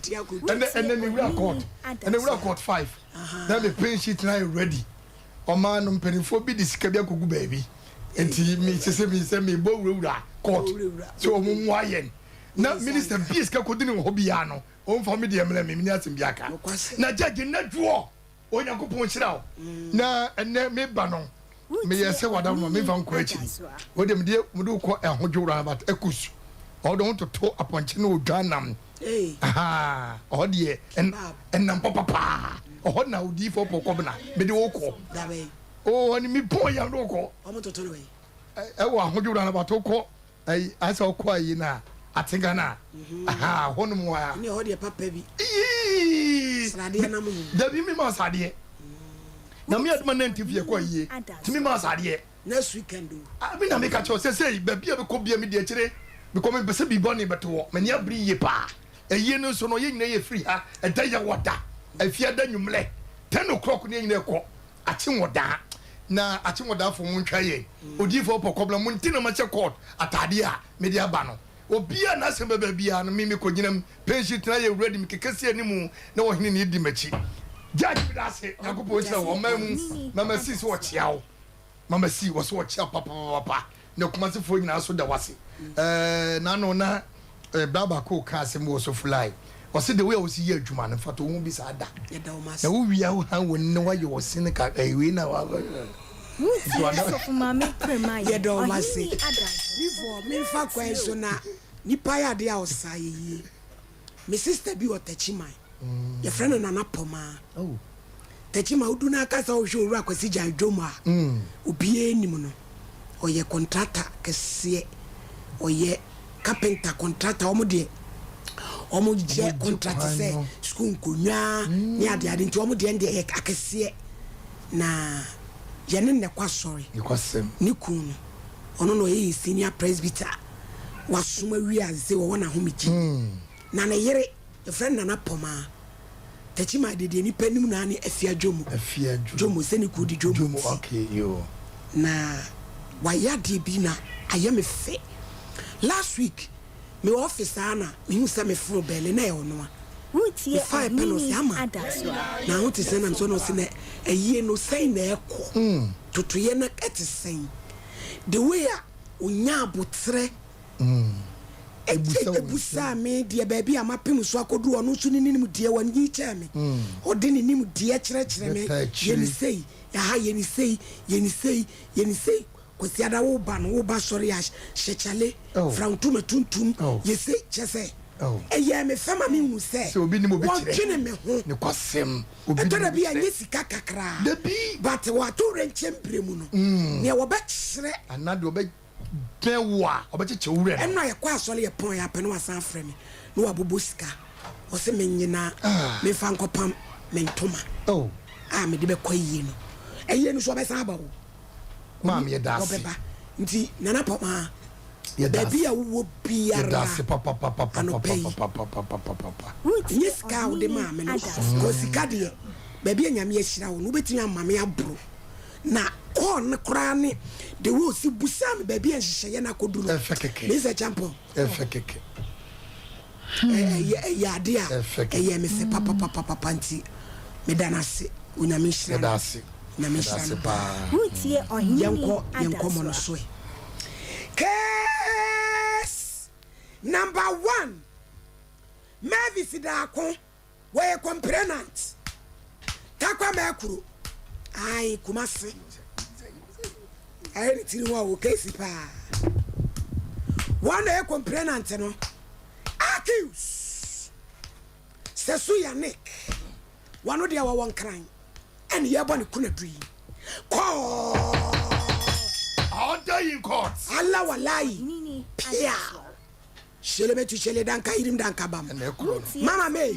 Ɛnɛ ɛnɛ me wura court. Ɛnɛ wura court 5. Na me pin sheet na yɛ ready. Ɔmaa no mpanimfoɔ bi de sika bi akɔgu baabi. Nti me sese me sɛ me bɔ wurawura court. Sɛ wɔn mmoa yɛn. Na minister bi sika kɔdi ne wɔ hɔ biara no, ɔmfa me deɛ mmerɛ me, me ni asɛm bi aka. Na judge nnɛ dwoɔ. Onyankopɔn nhyira wo. Na ɛnɛ meba no, meyɛ sɛ wada ma memfa nkɔ akyiri. Wo de mede mede wo kɔ ɛhodwo roundabout Ekus. Ɔde ho toto apɔnkye ne odwan nam. Aha, ɔhɔ deɛ ɛnam papapaa. Ɔhɔ na odiyifoɔ pɔ kɔbena mede wo kɔ. Oh, ɔne me pɔn yam de wo kɔ. Ɛwɔ ahodwo roundabout wokɔ Ayi asɛ ɔkɔ ayi na atenka na aha hɔ nom a. Ɛne ɛhɔ deɛ papa bi. Yii. Sradeɛ nam ho. Dabi mi ma sradeɛ. Na mi aduma na nti fie kɔ ayie. Ti mi ma sradeɛ. Next weekend o. Ah mi na mi ka kyerɛ sɛ sɛ baabi a bɛkɔ bia mi di akyire. Bikɔ mi pɛ sɛ bi bɔne bɛto hɔ. M'ani abere yie paa. Ayie no nso no yɛn nyinaa yɛ firi ha ɛda yɛ wɔ da. Afia da nwumlɛ. 10 o'clock ne yɛn nyinaa kɔ. Akyenwɔdaa na akyenwɔdaafo mo ntwa yɛn odiyifoɔ pɔ kɔbla mo nti na mahyɛ court ataadeɛ a mede aba no obiara n'asɛm bɛba biara no me mekɔ gyina mu pension tena yɛ ready mekeka si anim na ɔhene ne di m'akyi judge meda ase Nyankopɔn nhyira wo ɔman mu mama si sɛ ɔkyea wo mama si wɔ sɛ ɔkyea papapapa na kumasefoɔ nyinaa nso da wase ɛɛ n'ano na ɛɛ bra baako ka asɛm wɔ sɔfo lai ɔsi the way a ɔsi yɛ adwuma no mfata ohun bi saa da na wo wia wo han wɔ ne wayɛ ɔsen ka ɛɛ wei na wa. Yɛda wɔn ase. Before memfa kwan so na nipa yɛ adeɛ a ɔsa yɛ yie. Me sister bi wɔ Techiman. Yɛfrɛ no Nana Pomaa. Techiman wodu no aka sɛ wohwɛ Owura Kwasi Gyan dwom a, obiara nim no. Ɔyɛ contractor kɛseɛ. Ɔyɛ carpenter contractor. Wɔn deɛ wɔn yɛ contract sɛ sukuu nkonnwa ne adeade nti wɔn deɛ deɛ yɛ akɛseɛ. Na yɛne no na ɛkɔ asɔre. Ne kunu no, ɔno na ɔyɛ yɛn senior presbyter. Wasom awie a sɛ wɔwɔ n'ahomegye. Na ne yere Yɛfrɛ no Nana Pɔmaa. Techiman de deɛ nipa nim no ara ne Afia Dwomo. Afia Dwomo, sɛ ne kuro de Dwomo Dwomo, nti. okay, yoo. Na wayɛ adeɛ bi na ayɛ me fɛ. Last week, me wɔ office ara na mehu sɛ me phone bɛle na ɛyɛ ɔno a. Woretie Mefaeɛ pɛ na ɔse Ɔhene Ama, Adasoa. na ho te sɛn? Na mesɛ ɔno ɔse na ayie no sɛn na ɛkɔ? Totoeɛ no ɛte sɛn? The way a ɔnya aboterɛ Ɛbusaa me deɛ baabi a mapem so akɔduru, ɔno nso ne nimdeɛ, wanyi kyɛɛ me. Ɔde ne nimdeɛ kyerɛkyerɛ me, yɛ no sei, aha yɛ no sei, yɛ no sei, yɛ no sei. Kwasiada woba no, woba sɔre a, hyɛ kyale, fra ntoma tuntum, yɛ sei, kyerɛ sɛ, ɛyɛɛ me fɛ ma mehunu sɛ wɔdwene me ho. Ɛtɔ da bi a, ɛnyɛ sika kakra, but wɔ atowerɛnkyɛm berɛ mu no, deɛ wɔbɛkyerɛ. Bɛn wo a, ɔbɛkyekyɛ wo werɛ no. Ɛnna yɛkɔ asɔre yɛpɔn yɛ apɛ na wasan afrɛ me na wabobɔ sika ɔse mennye na memfa nkɔpam me ntoma a mede bɛkɔ ayie no ayie no so ɔbɛsan aba o. Maame yɛda ase. Ɔbɛba nti Nana Pɔmaa baabi a wowɔ biara anɔpa yi nyɛ sika a wode maa me no kɔ sika deɛ baabi a Nyame ahyira wo no wobɛtumi ama me aboro Na call no koraa ne the way osi busaa me baabi a nhyehyɛeɛ no akɔdu no. Ɛfɛ kɛkɛ. Mr. Champon. Ɛfɛ kɛkɛ. Ɛyɛ ɛyɛ ade a Ɛfɛ kɛkɛ. ɛyɛ me fɛ papapapapa nti meda no ase. Onyame nhyira no. Yɛda ase. Onyame Yɛda nhyira ase no paa. paa. Woretie Ɔhene Yɛnkɔ yɛn nkɔmmɔ no Adasoa. so ɛ. Case number one, Mavis Daako. Wɔyɛ complainant. Tarkwa Mɛkuro. Ae, Kumasi. Ɛyɛ ne tiri ho a wɔ case paa. Wɔn na ɛyɛ complainant no. Accuse. Sɛso Yannick. Wɔn deɛ wɔwɔ nkran. Ɛne yɛbɔ ne kunadu yi. Kɔɔ. Order in court. Allah walayi. Pia. Shele me tu shele danka yirim danka bam. Mama me,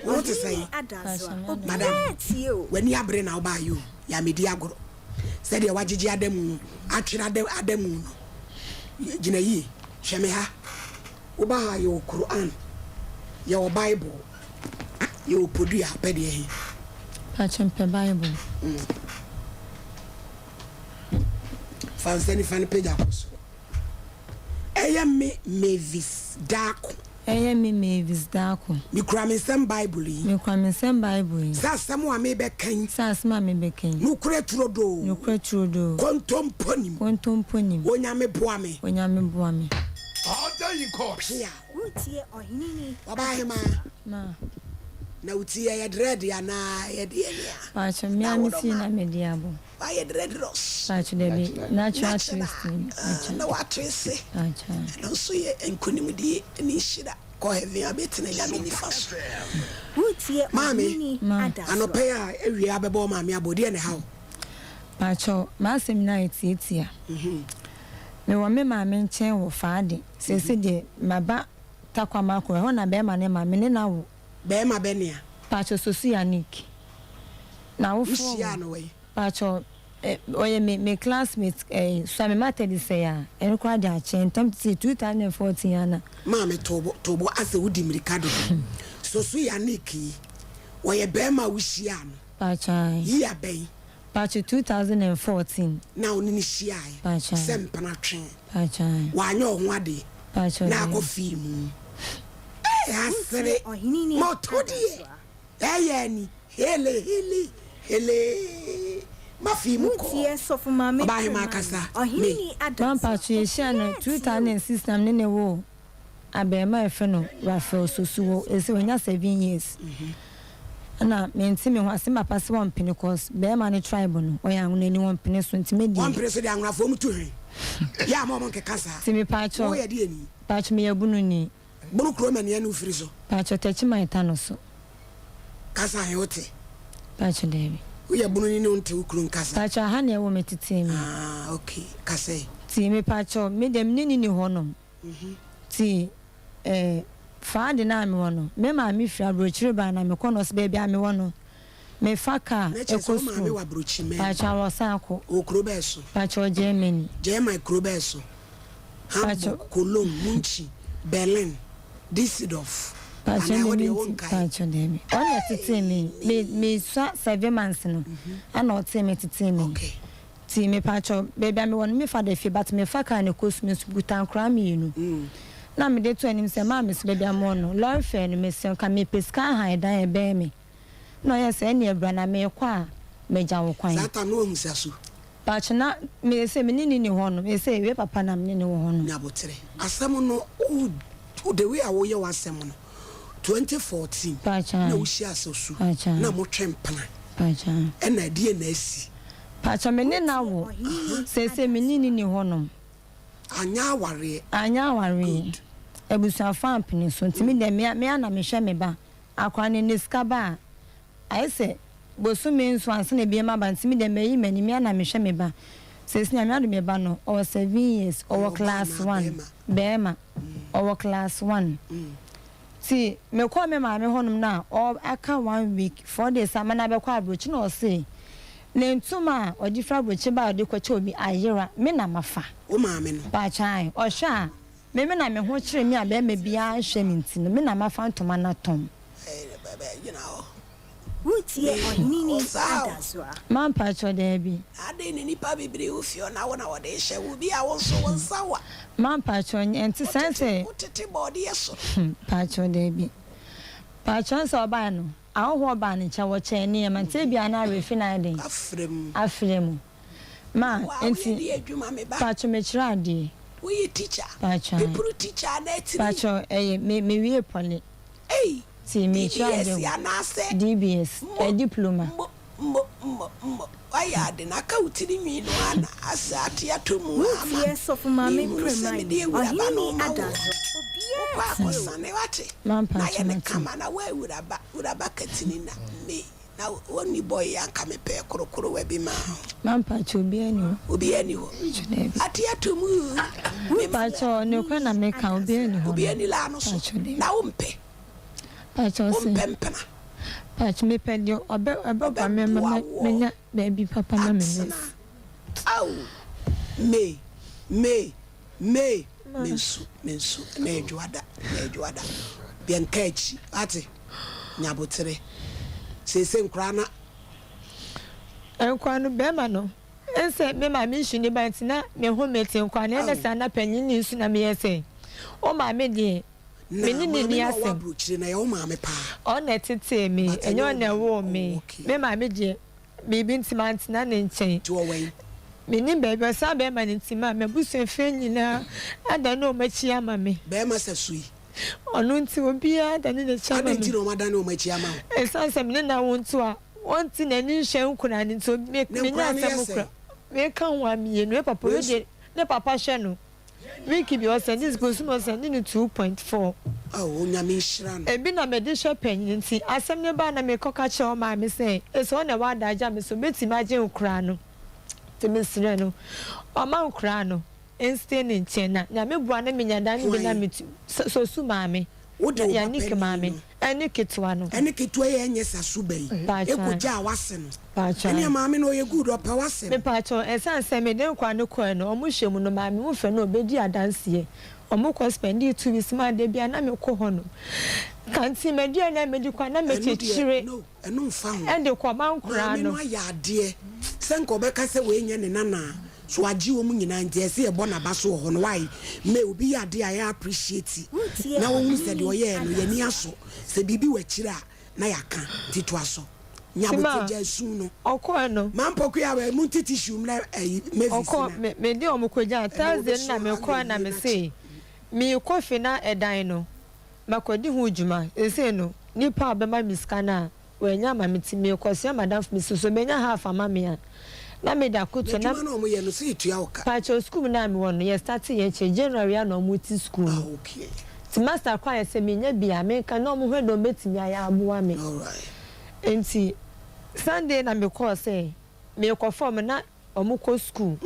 wo ho te sɛn? Madam, w'ani abere na wobaa yi o, yɛ amedi agorɔ. Sɛdeɛ wagyegye ada mu, atwere ada ada mu no. Gyina yie, hwɛ me ha. Woba ha yɛwɔ Quran, yɛwɔ Bible, yɛwɔ podua, wopɛ deɛ he? Pakyɛ mepɛ Bible. Fa nsa nifa no pagya kɔ soro. Ɛyɛ me Mavis Darko. Ɛyɛ me Mavis Darko. Mekura me nsam Bible yi. Mekura me nsam Bible yi. Sɛ asɛm a merebɛka yi. Sɛ asɛm a merebɛka yi. Nokorɛ turodoo. Nokorɛ turodoo. Kontompo nim. Kontompo nim. Onyame boa me. Onyame boa me. Order in court. Pia. Woretie Ɔheneni Ɔbaa hemaa. Ma. Na wo ti ɛyɛ dread anaa ɛyɛ deɛ nea? Paatwo me ara me ti na mede abɔ. Wayɛ dreadlocks. Paatwo dabi natural twist ni paatwo. Na watwiste. Paatwo. Ɛno nso yɛ nkunimdie ne nhyira. Kɔ heaven abɛtena Nyame nifa so. Woretie Maame, Ɔheneni Ma. Adasoa. anɔpa yi a awia abɛbɔ wo maame abɔ, deɛ na ɛha wo? Paatwo m'asɛm nyinaa yɛ tiatia. Mewɔ me maame nkyɛn wɔ Faade. Seesei deɛ maba Tarkwa Makro, ɛhɔ na bɛɛma no ma me ne no awo. Bɛɛma bɛ nea? Paatwo Sosu Yannick. N'awofoɔ wɔ. Wohyiaa no wɛn? Paatwo eh, ɔyɛ me me classmate eh, Suame Matadi sɛe a, ɛno koraa de akyɛ, ntɛm tete 2014 ana. Maame to bo to bo asɛ wodi mirika dodo. Sosu Yannick yi, ɔyɛ bɛɛma a wohyiaa no? Paatwo ae. Year bɛn? Paatwo 2014. Na wo ne no hyiae Paatwo ae. sɛ mpena twe? Paatwo ae. Wanyɛ wo ho adeɛ? Paatwo Na daabi. akɔ fii mu. Ee asere Woretie Ɔheneni moto deɛ Adasoa. ɛyɛ ani hele hele hele ma fii mu kɔɔ. Woretie Sɔfo Maame Ɔbaahemaa Premani, kasa me. Ɔheneni Ma Adasoa. mpaatwo yɛhyia no Obiara tie o. 2006 na me ne no woo abarimaa a yɛfrɛ no Raphael Sosu wɔ ɛsɛ wanya 7 years ɛna mente me ho ase me papa se wɔmpene cause barima no tribe no ɔyɛ anwonani wɔmpene so nti me deɛ. Wɔmpene so deɛ anwonafoɔ mu tu hwee yɛ a ma wɔn nkeka saa. Nti me paatwo Woyɛ deɛ ni? paatwo meyɛ bununi. Bunu kurom ɛneɛ ne wofiri so. Paatwo Techiman ta no so. Kasa he wote? Paatwo daabi. Woyɛ bununi ne wonte wo kurom kasa? Paatwo aha na ɛwɔ me tetee me. Ah ok kasa yi. Nti me paatwo me deɛ me ne no ni hɔ nom. Nti eh, faa de no a mewɔ no, me maame firi aburokyire baa na mekɔ no, ɔse baabi a mewɔ no, mefa kaa Na kyerɛ kɔ sɛ wo maame sukuu. wɔ aburokyi mɛn? Pakyɛ ɔsan kɔ. Ɔwɔ kuro bɛɛ so? Pakyɛ Germany. German kuro bɛɛ so? Pakyɛ. Hamburg, Cologne, Munchen, Berlin, Düsseldorf, Pakyɛ anaa ɛhɔ me deɛ me wonkae? Pakyɛ daabi. Ɔno na ɔtetee me. Me mesua 7 months no, ɛna ɔtee me tetee me. Nti mepakyɛw, baabi a mewɔ no me fa da fie but mefa car na ɛkɔ sukuu, me nso kuta nkwadaa mienu. Na mede to anim sɛ maame so baabi a mewɔ no, lorry fare no mesrɛ nka mepɛ sika ahan dan a ɛbɛn me. Na ɔyɛɛ sɛ ɛneɛ bra na meekɔ a magya wo kwan. Saa tam no wahu sa su? Pakyɛ na me sɛ me ne no nni hɔ nom, ɛsɛ wei papa na me ne no wɔ hɔ nom. Nyaboterɛ, asɛm no wo the way a woyɛ w'asɛm no, 2014 Pakyɛ na ae. wohyiaa Sasu Pakyɛ na ae. motwe mpena Pakyɛ ae. ɛna ɛdeɛn na asi? Pakyɛ me ne no awo, seesei me ne no nni hɔ nom. Anyɛ awareɛ. Anyɛ awareɛ. Good. Abusuafoɔ ampene so nti me deɛ me me ara na mehwɛ me ba. Akwadaa no ne sika ba a, ayɛ sɛ bosome nson ansa na ebiem aba nti me deɛ mayi m'ani me ara na mehwɛ me ba. Seesei Nyame adom me ba no ɔwɔ 7 years, Ɛyɛ ɔwɔ ɔbaa class anaa one, bɛɛma? bɛɛma, ɔwɔ class one. Nti mekɔɔ me maame hɔnom no a ɔ aka one week, 4 days ama no abɛkɔ aburokyi na ɔse ne ntoma a ɔde firi aburokyi ba a ɔde kɔkyɛ obi ayera, me na mafa. Wo maame no? Pakyɛ ae, ɔhwɛ a me me na me ho kyere me a bɛɛma biara nhwɛ me nti no me na mafa ntoma no atɔn. Ɛɛ gyina hɔ. Woretie Ɔheneni Ɔsaa o. Adasoa. Ma mpakyɛ daabi. Adɛn na nnipa bebree wo fie hɔ na wo na wɔde rehyɛ wo bi a wo nso wo nsa wa? Ma mpakyɛ ɛnte saa sɛ. Wotete bɔɔdeɛ so. Mpakyɛ daabi. Mpakyɛ sɛ ɔbaeɛ no ahɔhoɔ baa ne nkyɛn wɔkyɛɛ nneɛma nti ebia na awerɛfi no ayɛ den Afra mu. afra mu. Ma Wo a woyɛ nti deɛ adwuma me ba. mpakyɛ mekyerɛ adeɛ. Woyɛ teacher. Mpakyɛ. Pepuru teacher anaa tiri. Mpakyɛ ɛyɛ me mewie poly. Ei! Nti mekyerɛ DBS adeɛ wɔ anaasɛ. DBS Mmɔ diploma. mmɔ mmɔ mmɔ mmɔ wayɛ ade na aka wo tiri nwi no ara na asɛ ate atɔ mu ama Woretie Sɔfo Maame mehunu sɛ Premani, mede awuraba no Ɔheneni ma wo Adasoa. wokɔ Obiara tie o. akɔsane wate Ma na mpakyɛ yɛ ne mate. kama na woawuraba wuraba katini na me na wɔnni bɔyi anka mepɛɛ korokorowa bi maa wo. Ma mpakyɛ obiara ni hɔ. Obiara ni hɔ. Mpakyɛ daabi. Ate ato mu. Mpakyɛ nokorɛ na meka obiara ni hɔ. Obiara ni laa no so. Mpakyɛ daabi. Na wompɛ. Mpakyɛ ɔse. Wompɛ mpena. Mpakyɛ mepɛ deɛ ɔbɛ ɔbɛboa me ma menya baabi papa na me Atena. Ao. Me me me mensu mensu na adwoada na adwoada. Yɛnka akyi wate nyabotere. Seesei nkoraa na. Nkwa no bɛrima no nsɛ me maame nsu ne ba nti na me ho mete nkwa no ɛna saa na panyin ne nsu na meyɛ sɛ wo maame deɛ. Na Me ne no maame nni no a ɔwɔ asɛm. aburokyire no, ɛyɛ wo maame paa? Ɔno na ɛtetee me, But ɛnyɛ ɛnyɛ wo ɔno na maame. ɛwoo Oh, me. okay. Me maame deɛ, biribi nti mantena ne nkyɛn. Nti ɔwɔ he? Mennim baabi a saa bɛrima no nti maa m'abusuafoɔ nyinaa adane wɔn akyi ama me. Bɛrima sɛ so yi. Ɔno nti obiara adane n'akyi ama Adɛn me. nti na wɔadane wɔn akyi ama wo? Ɛsiane sɛ me ne no awo nto a, ɔnte n'ani nhwɛ nkoraa no nti, Ne mennya nkoraa no yɛ asɛm sɛn? kora. Meka ho a, mmienu. Me papa, Wei wei nso. deɛ, ne papa hwɛ no. Week bi ɔsɛnde sika osu na ɔsɛnde no 2.4. Oh Onyame nhyira no. Ebi na mede hwɛ panyin nti asɛm no baa na mekɔ ka kyerɛ ɔmaame sɛ ese ɔna ɛwɔ adagye a mese obetumi agye nkoraa no nti mesrɛ no ɔma nkoraa no nstay ne nkyɛn na Nyame boa na menya dan no bi na Hwan? metu sosu maame Wode wo ba Yannick panin maame no. ɛne ketewa no. Ɛne ketewa yi a ɛnyɛ sa suba yi Mpakyɛw. ɛkɔgyaa w'ase no. Mpakyɛw. Ɛneɛ maame no ɔyɛ good ɔpɛ w'asɛm. Mepakyɛw, ɛsiane sɛ mede nkwa no kɔɛ no, ɔmo hwɛ mu no maame ho fɛ no ɔbɛdi adanseɛ. Ɔmo kɔ spɛndii 2 weeks maa da biara na mekɔ hɔ nom. Kanti m'aduane a medi koraa na Ɛno deɛ mekyekyere no ɛno nfa ho. ɛde kɔ ma nkoraa Maame no no. ayɛ adeɛ sɛ nka ɔbɛka sɛ wei nyɛ ne nana a so wagye wɔn nyinaa nti ɛsɛ yɛbɔ n'aba so wɔ hɔ no why may obi yɛ adeɛ a yɛ appreciate Wotie na wɔhu sɛ deɛ Ɔhene ɔyɛɛ no yɛni Adasoa. asɔ sɛ biribi wɔ akyire a na yɛaka nti toa so. Nya Nti ma abotire gyae su no. ɔkɔɛ no. Ma mpɔkoya wɛ monte tissue mmrɛ ɛyi Mavis Ɔkɔ na. me mede ɔmo kɔgyaa Ɛna Thursday no na wɔbɛsu ama mekɔɛ na ayie no mese akye. meekɔ fie na ɛdan no makɔdi ho dwuma seesei no nipa a ɔbɛma me sika no a wanya ama me nti meekɔsrɛ madamfo bi sɛ sɛ ɔbɛnya half ama me a na mede akoto na. N'adwuma no a wɔyɛ no sɛ yɛtua wo ka. Pakyɛw sukuu mu no a mewɔ no yɛ starte yɛ kyɛ January a na ɔmo te sukuu no Ah okay. nti master koraa yɛ sɛ menya bi a menka na ɔmo hwɛ deɛ ɔmo bɛtumi ayɛ aboa me Alright. nti Sunday na mekɔɔ sɛ meekɔfa ɔmo na ɔmo kɔ sukuu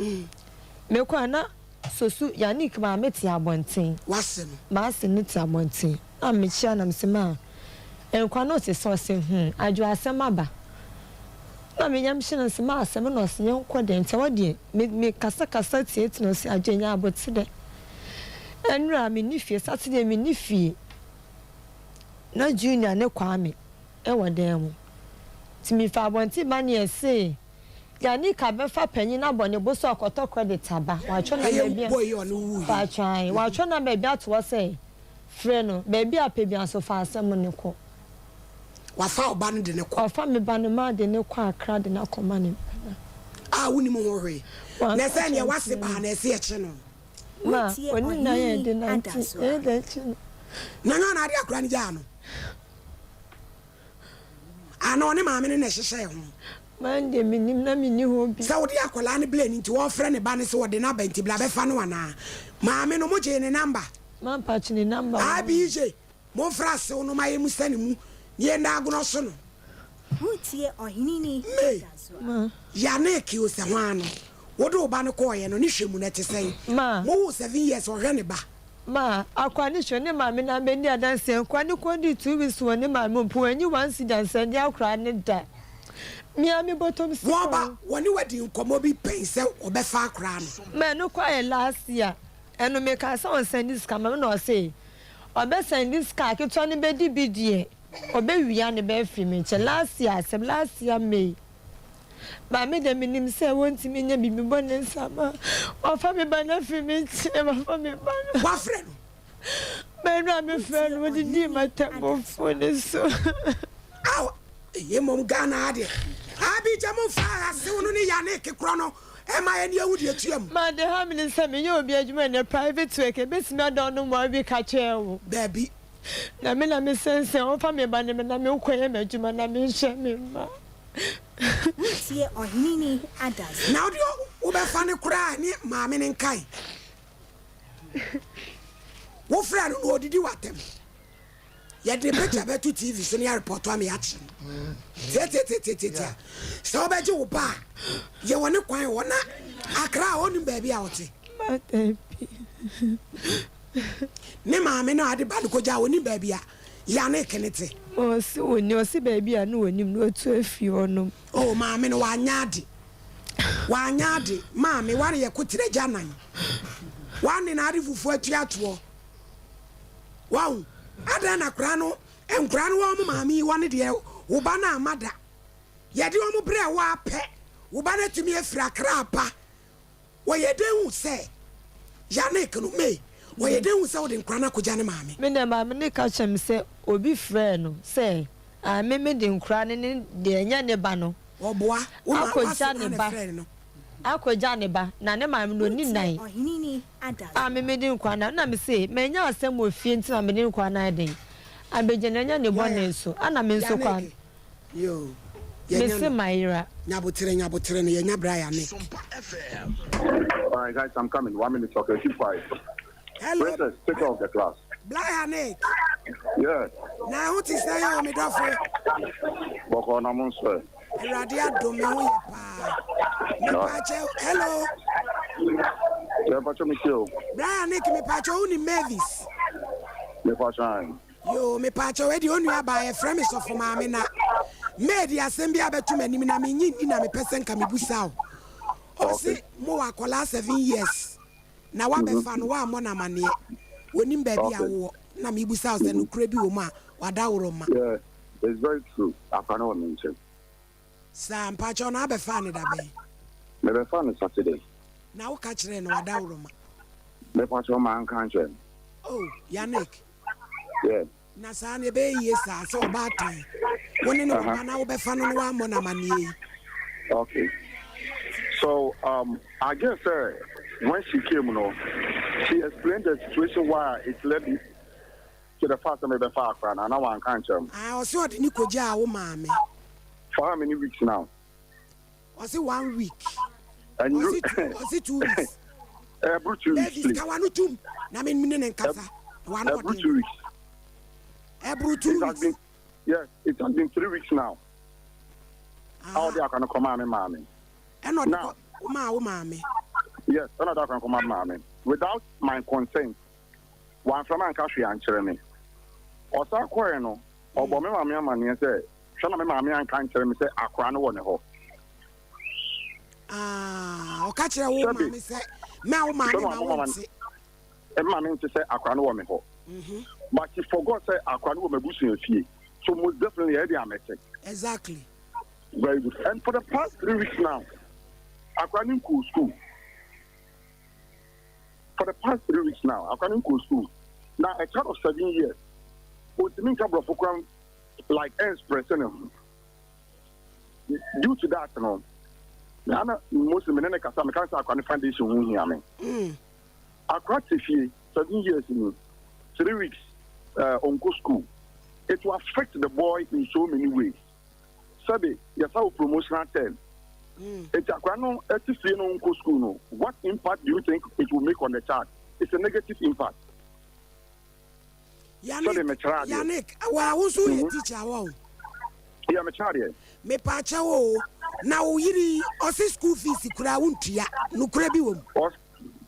mekɔɔ a na Sosu Yannick maame te abɔnten. W'ase no. M'ase no te abɔnten na mekyia na mese maa nkwa no te sɛ ɔse hmm Adwo asɛm aba na me yam hye no mese maa asɛm na ɔse yɛnkɔ dɛn nti ɛhɔ deɛ me me kasa kasa tietie na ɔse Adwo nya aboterɛ ɛnora menni fie Saturday menni fie na Junior ne Kwame wɔ dan mu nti mefa abɔnten ba ne yɛse Danica bɛfa panyin abɔ ne bo sɛ ɔkɔtɔ credit aba. Watwerɛ number Ɛyɛ bi a boy yi a ɔne wo wuiɛ yi. Paatwɔ ae. Watwerɛ number bi ato hɔ sɛ frɛ no baabi a pɛ biara nso fa asɛm no kɔ. Wafa wo ba no de no kɔ. Wafa me ba no ma de no kɔ Accra de no akɔma ne nana. A wonim ho hwee. Na Wanka ɛsɛ neɛ kyerɛ wase me. baa na ɛsɛ yɛkye no. Ma Wotie ɔne na yɛ Ɔhene de nante Adasoa. ɛyɛ dɛn kye no. Na nyɛ ɔna ade akora no gyaa no. Ana ɔne maame no na ɛhyehyɛɛ ho? Man deɛ mennim na menni hɔ bi. Sɛ wode akwadaa no blɛ no nti wɔfrɛ ne ba no sɛ ɔde no aba nti bla bɛfa no anaa? Maame no mogyee ne number? Mampatwe ne number wɔ hɔ. ABJ momfrɛ asew no ma yɛmmusa ne mu na yɛnna agorɔ so no. Wotie Ɔhene May, Adasoa. Ma. Yannick o sɛ hwan no, wode wo ba no kɔɔeɛ no ne hwɛ mu no ɛte sɛn? Ma. Mowoo 7 years ɔhwɛ ne ba? Ma akoa no hwɛ ne maame na abɛdi adanseɛ. Nkoa no kɔdii 2 weeks wɔ ne maame mu mpo wanyi one cedi ansa di akoraa no da. Me ara me bɔtɔm sika Wɔn ba, o. wɔne wo adi nkɔmmɔ bi pɛn sɛ wɔbɛfa akoraa no? Ma ɛno koraa yɛ last year. Ɛno mekaa sɛ ɔnsɛnde sika ma me na ɔse ɔbɛsɛnde sika a ketewa no bɛdi bi deɛ ɔbɛwia ne ba afiri me nkyɛn. Last year asɛm, last year May. Maame deɛ menim sɛ wɔntumi nyɛ biribi bɔne nsa ma wafa me ba no afiri me nkyɛn, wafa me ba no. Wafrɛ no? Mɛno a mefrɛ no Wotie wɔdidii Ɔhene m'atɛmmɔfoɔ no so. Aw, ɛyɛ mmom Ghana ha deɛ. Abigya momfa asew no ne Yannick korɔ no ɛma yɛn yɛhu deɛ tua mu. Ma deɛ ha me ne sɛ meyɛ obi adwuma nnɛ private work ɛbɛtumi ada ɔno mmoa bi ka kyerɛ wo. Daabi. Na me na mesɛnsɛn wɔfa me ba no me na mekɔyɛ m'adwuma na menhwɛ me mma. Wotie Ɔhene Adasoa. Na wode wobɛfa no koraa ne maame no nkae. Wofrɛ no na ɔdidi w'atɛm. Yɛde picture bɛto TV so ne yɛarepɔto ama yɛakye no. Tiatiatiatiatia. Sɛ wobɛgye wo ba a, yɛwɔ ne kwan wɔ na Accra a ɔnnim baabi a ɔte. Ma daabi. Ne maame no a ɔde ba no kɔgyaa ɔnnim baabi a Yannick no te. Ma ɔse ɔnni, ɔse baabi a na ɔnim no watu afiri hɔ nom. Oh maame no wanyɛ ade. Wanyɛ ade. Maame ware yɛ koterɛ gya nan. Wane na ade fufuo atua toɔ. Wahu? Adɛn na koraa no nkoraa no wɔn maame yi wɔne deɛ wo ba no amma da. Yɛde wɔn brɛ wo ara pɛ, wo ba no atumi afiri Accra aba. Wɔyɛ dɛn hu sɛ Yannick no May? Ɔyɛ dɛn hu sɛ wode nkwadaa no akɔgya ne maame? Me deɛ maame no ka kyerɛ me sɛ obi frɛɛ no sɛ aame me de nkwadaa no ne deɛ ɛnyɛ ne ba no Ɔboa, wo ma akɔgya w'ase ne koraa na ba ɛfrɛɛ no. akɔgya ne ba na ne maame no ɔnni Wotie nan Ɔheneni Adazɔ. a me mede nkwadaa no na me se manya asɛm wɔ fie nti na mede nkwadaa no ayɛ dɛn abɛgya no ɛnyɛ ne Lɔya, bɔne so ɛna me nso kɔ a Yannick, yoo, yɛanya mese no. mayera. Nyaboterɛ, nyaboterɛ no, yɛanya bra Yannick. All right, guys, I'm coming. One minute, okay? Keep quiet. Hello, Princess, take care of the class. Bra Yannick. Yeah. Na ɛho te sɛ yɛ wɔ me dɔfo. Bɔkɔ na mo nso. Awurade adom me ho yɛ paa. Mepaakyɛw, hello. Yeah, pacho me too. Bra Yannick, mepaakyɛw, wonim Mavis? Me pacho an. Yoo, mepaakyɛw, ɛdeɛ onua baa yɛfrɛ me sɔfo maame na maid asɛm bi abɛto m'anim na menye nni na mepɛ sɛ nka mebusa wo. Ɔse mowɔ akwadaa 7 years na woabɛfa no woammɔ no amanneɛ. Wɔnim baabi a wowɔ na mebusa wo sɛ nokorɛ bi wɔ mu a wadaworo ma. Yeah, it's very true. Akwa no wɔ me nkyɛn. Saa mpaakyɛw na abɛfaa ne da bɛn? Me bɛfa no Saturday. Na woka kyerɛɛ no wadaworo ma. Me pacho ma nka nkyɛn. Oh, Yannick. Yeah. Na saa no ɛbɛyɛ yie saa sɛ ɔbaatan wo ne ne wo ba na wobɛfa no no woammɔ no amanneɛ yi. Okay. So I guess when she came, she explained the situation why it led to the fact that maybe far and I want can't. Ah, ɔsɛ ɔde ne kɔgyaa wo maame. For how many weeks now? Ɔsɛ one week. And you, Ɔsɛ two, ɔsɛ 2 weeks. Every 2 weeks, Mavis please. ka wano tum na me ne ne nkasa. Wano Every ɔden. 2 weeks. Ɛboro 2 It has weeks. been, yes, it has been 3 weeks now. How they are going to come out, mommy. Ɛna ɔde Now, kɔ maa wo maame. Yes, another can come out, mommy. Without my consent, one from an cash and me. Ɔsa kɔɛ no, ɔbɔ me maame amanneɛ sɛ hwɛ na me maame anka nkyerɛ me sɛ akora no wɔ ne hɔ. Ah, ɔka kyerɛ wo Sɛbi. maame sɛ mɛ wo maame Sɛ ma wo maame nte. Me maame nte sɛ akora no wɔ me hɔ. But she forgot sɛ akora no wɔ m'abusua fie. So most definitely ɛyɛ de amɛte. Very good. And for the past 3 weeks now, akora no nkɔɔ school. For the past 3 weeks now, akora no nkɔɔ school. Now a child of 7 years, otumi nka borɔfo koraa like express ne ho. Due to that no, na na mostly me ne ne kasa me ka sɛ akora ne foundation ho hia me. Akora te fie 7 years ni 3 weeks ɔnkɔ school. It will affect the boy in so many ways. Sɛbi yɛsa wo promotional term. Eti akora no ɛte fie no nkɔ school no, what impact do you think it will make on the child? It's a negative impact. Yannick, Sɛde mekyerɛ adeɛ. Yannick, wa wo nso woyɛ teacher wɔ o. Yɛ mekyerɛ adeɛ. Mepaakyɛw o, na wo yere yi, ɔse school fees koraa wontua. Nokorɛ bi wɔ mu?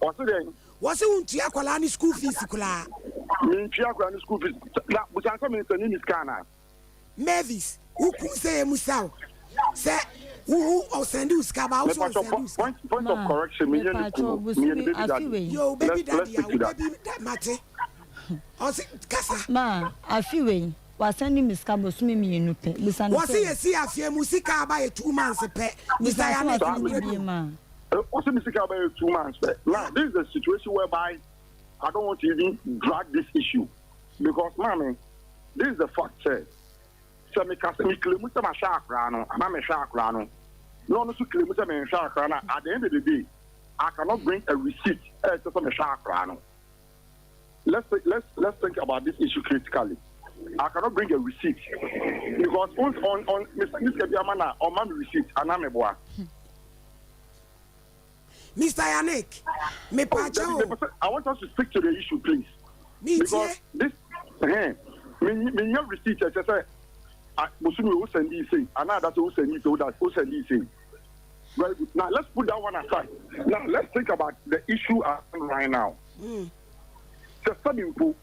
Ɔse dɛn? Wɔse wontua akwadaa ne school fees koraa. Mentua akora no school fees. Na busan sɛ mensɛne ne sika anaa? Mavis, wo kun sɛ yɛ musa wo sɛ wo ɔsɛnde wo sika ba wo so Mepakyɛ ɔnsɛnde wo sika. point of correction, menyɛ ne kunu, meyɛ ne baby daddy. Yo, baby Let's daddy a stick wo to that. baby da mate. Ɔse kasa. Ma afi wei wasɛnde me sika bosome 2 pɛ. Busa no Wɔse sɛ yɛsi afie mu sika aba yɛ 2 months pɛ. Mr. Busa sɛ Yannick wasɛnde me nokorɛ bi bie wɔ mu? ma. Ɔse me sika bɛyɛ 2 months pɛ. Now this is the situation whereby I don't want to even drag this issue because maame, this is the fact sɛ meka sɛ me claim sɛ mahwɛ akora no anaa mehwɛ akora no na ɔno nso claim sɛ menhwɛ akora no, at the end of the day I cannot bring a receipt ɛsɛ sɛ mehwɛ akora no. Let's think about this issue critically. I cannot bring a receipt because on Mr. Mr. Biama na ɔma me receipt anaa meboa. Mr. Yannick, mepaakyɛw o. I want us to stick to the issue, please. Me Because tie. this, me nya receipt ɛkyɛ sɛ bosome wo send yi sei anaa da sɛ wo send yi sei, wo send yi sei. Very good. Now let's put that one aside. Now let's think about the issue at hand right now. Sɛ sɛbi mpo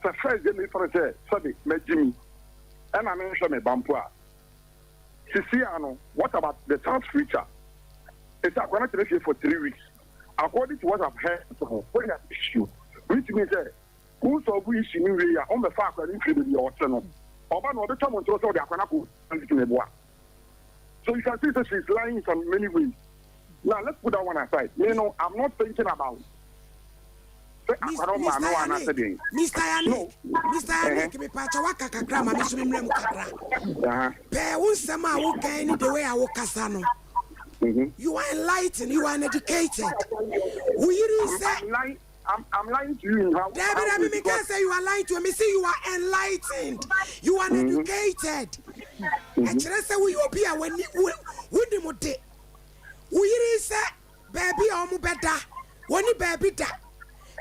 sɛ first day mi fɛrɛ sɛ sɛbi mɛgye mi ɛna mi nhwɛ mi ba mpo a sisi ano, what about the child's future? It's akɔla tena fie for 3 weeks. According to what I've heard, when that issue which means sɛ who solve issue ni wie a ɔmbɛfa akɔla ne nfiri baabi a ɔte no ɔba na ɔbɛtwa mo ntorɔ sɛ ɔde akɔla kɔ ne boa. So you can see that she's lying in some many ways. Now let's put that one aside. I'm not thinking about Sɛ akwadaa no maame wɔ anaasɛ deɛn? Mister Yannick, No. Mister Yannick, mepaakyɛ waka kakra ma me nso me mmerɛ mu kakra. Pɛɛ wo nsɛm a woka yi ne the way a wokasa no, you are enlightened, you are an educated. Wo yere yi sɛ. I'm lying, I'm, I'm lying to you in how. Dabi dabi, me nka sɛ you are lying to me, me se you are enlightened, you are an educated. Ɛkyerɛ sɛ woyɛ obi a w'ani, wo, wonim de. Wo yere yi sɛ. Baabi a wɔbɛda, wɔnni baabi da.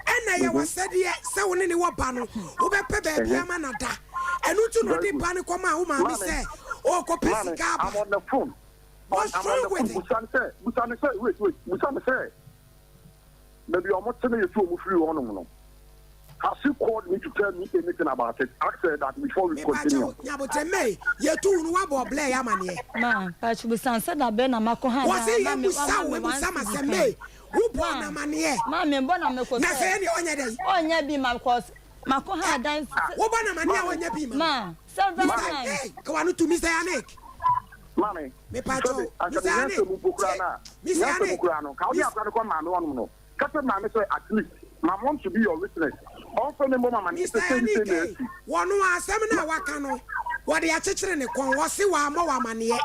Ɛnna ɛyɛ w'asɛdeɛ sɛ wo ne ne wɔ ba no, wobɛpɛ baabi ama no ada. Ɛno nti na ɔde ba no kɔmaa wo maame sɛ ɔrekɔpɛ sika aba. What's wrong with it? Busa no sɛ, wait, wait, busa no sɛ, baabi a wɔte no yɛtu wɔn firi hɔnom no, has she called me to tell me anything about it? Ask her that before we continue. Mepakyɛw, Nyabotrɛ, May, yɛtu wo no woabɔ ɔblɛ yɛ amaneɛ? Ma, pakyɛw busa no sɛ dabɛn na makɔ ha Wɔse anaa ma me yɛmmusa wama wo, me one ɛbusa ma cedi sɛ pɛn. May, wobɔɔ Ma, no amaneɛ? ma me mbɔ na mekɔ Na sɛ sɛ ɛneɛ ɔnyɛ dɛn? ɔnyɛ bi ma cause makɔ ha dan Ah, wobɔ no amaneɛ a ɔnyɛ bi ma no? Ma, several Mister, times. hey, ka w'ano to, Mister Yannick. Maame, Mepakyɛw, sɛbe, anka Mister me Yannick, nyansa mu mpo koraa tie, no a, Mister nyansa mu Yannick, koraa no, ka wode Mis. akora no kɔ maame hɔnom no, Ka kyerɛ maame sɛ at least my mom should be your witness ɔmfrɛ me mmɔ me amaneɛ Mister sɛ sei ne sei Yannick na ei, asi. wɔno asɛm no a waka no wɔde akyekyere ne kɔn, ɔse wammɔ wo amaneɛ,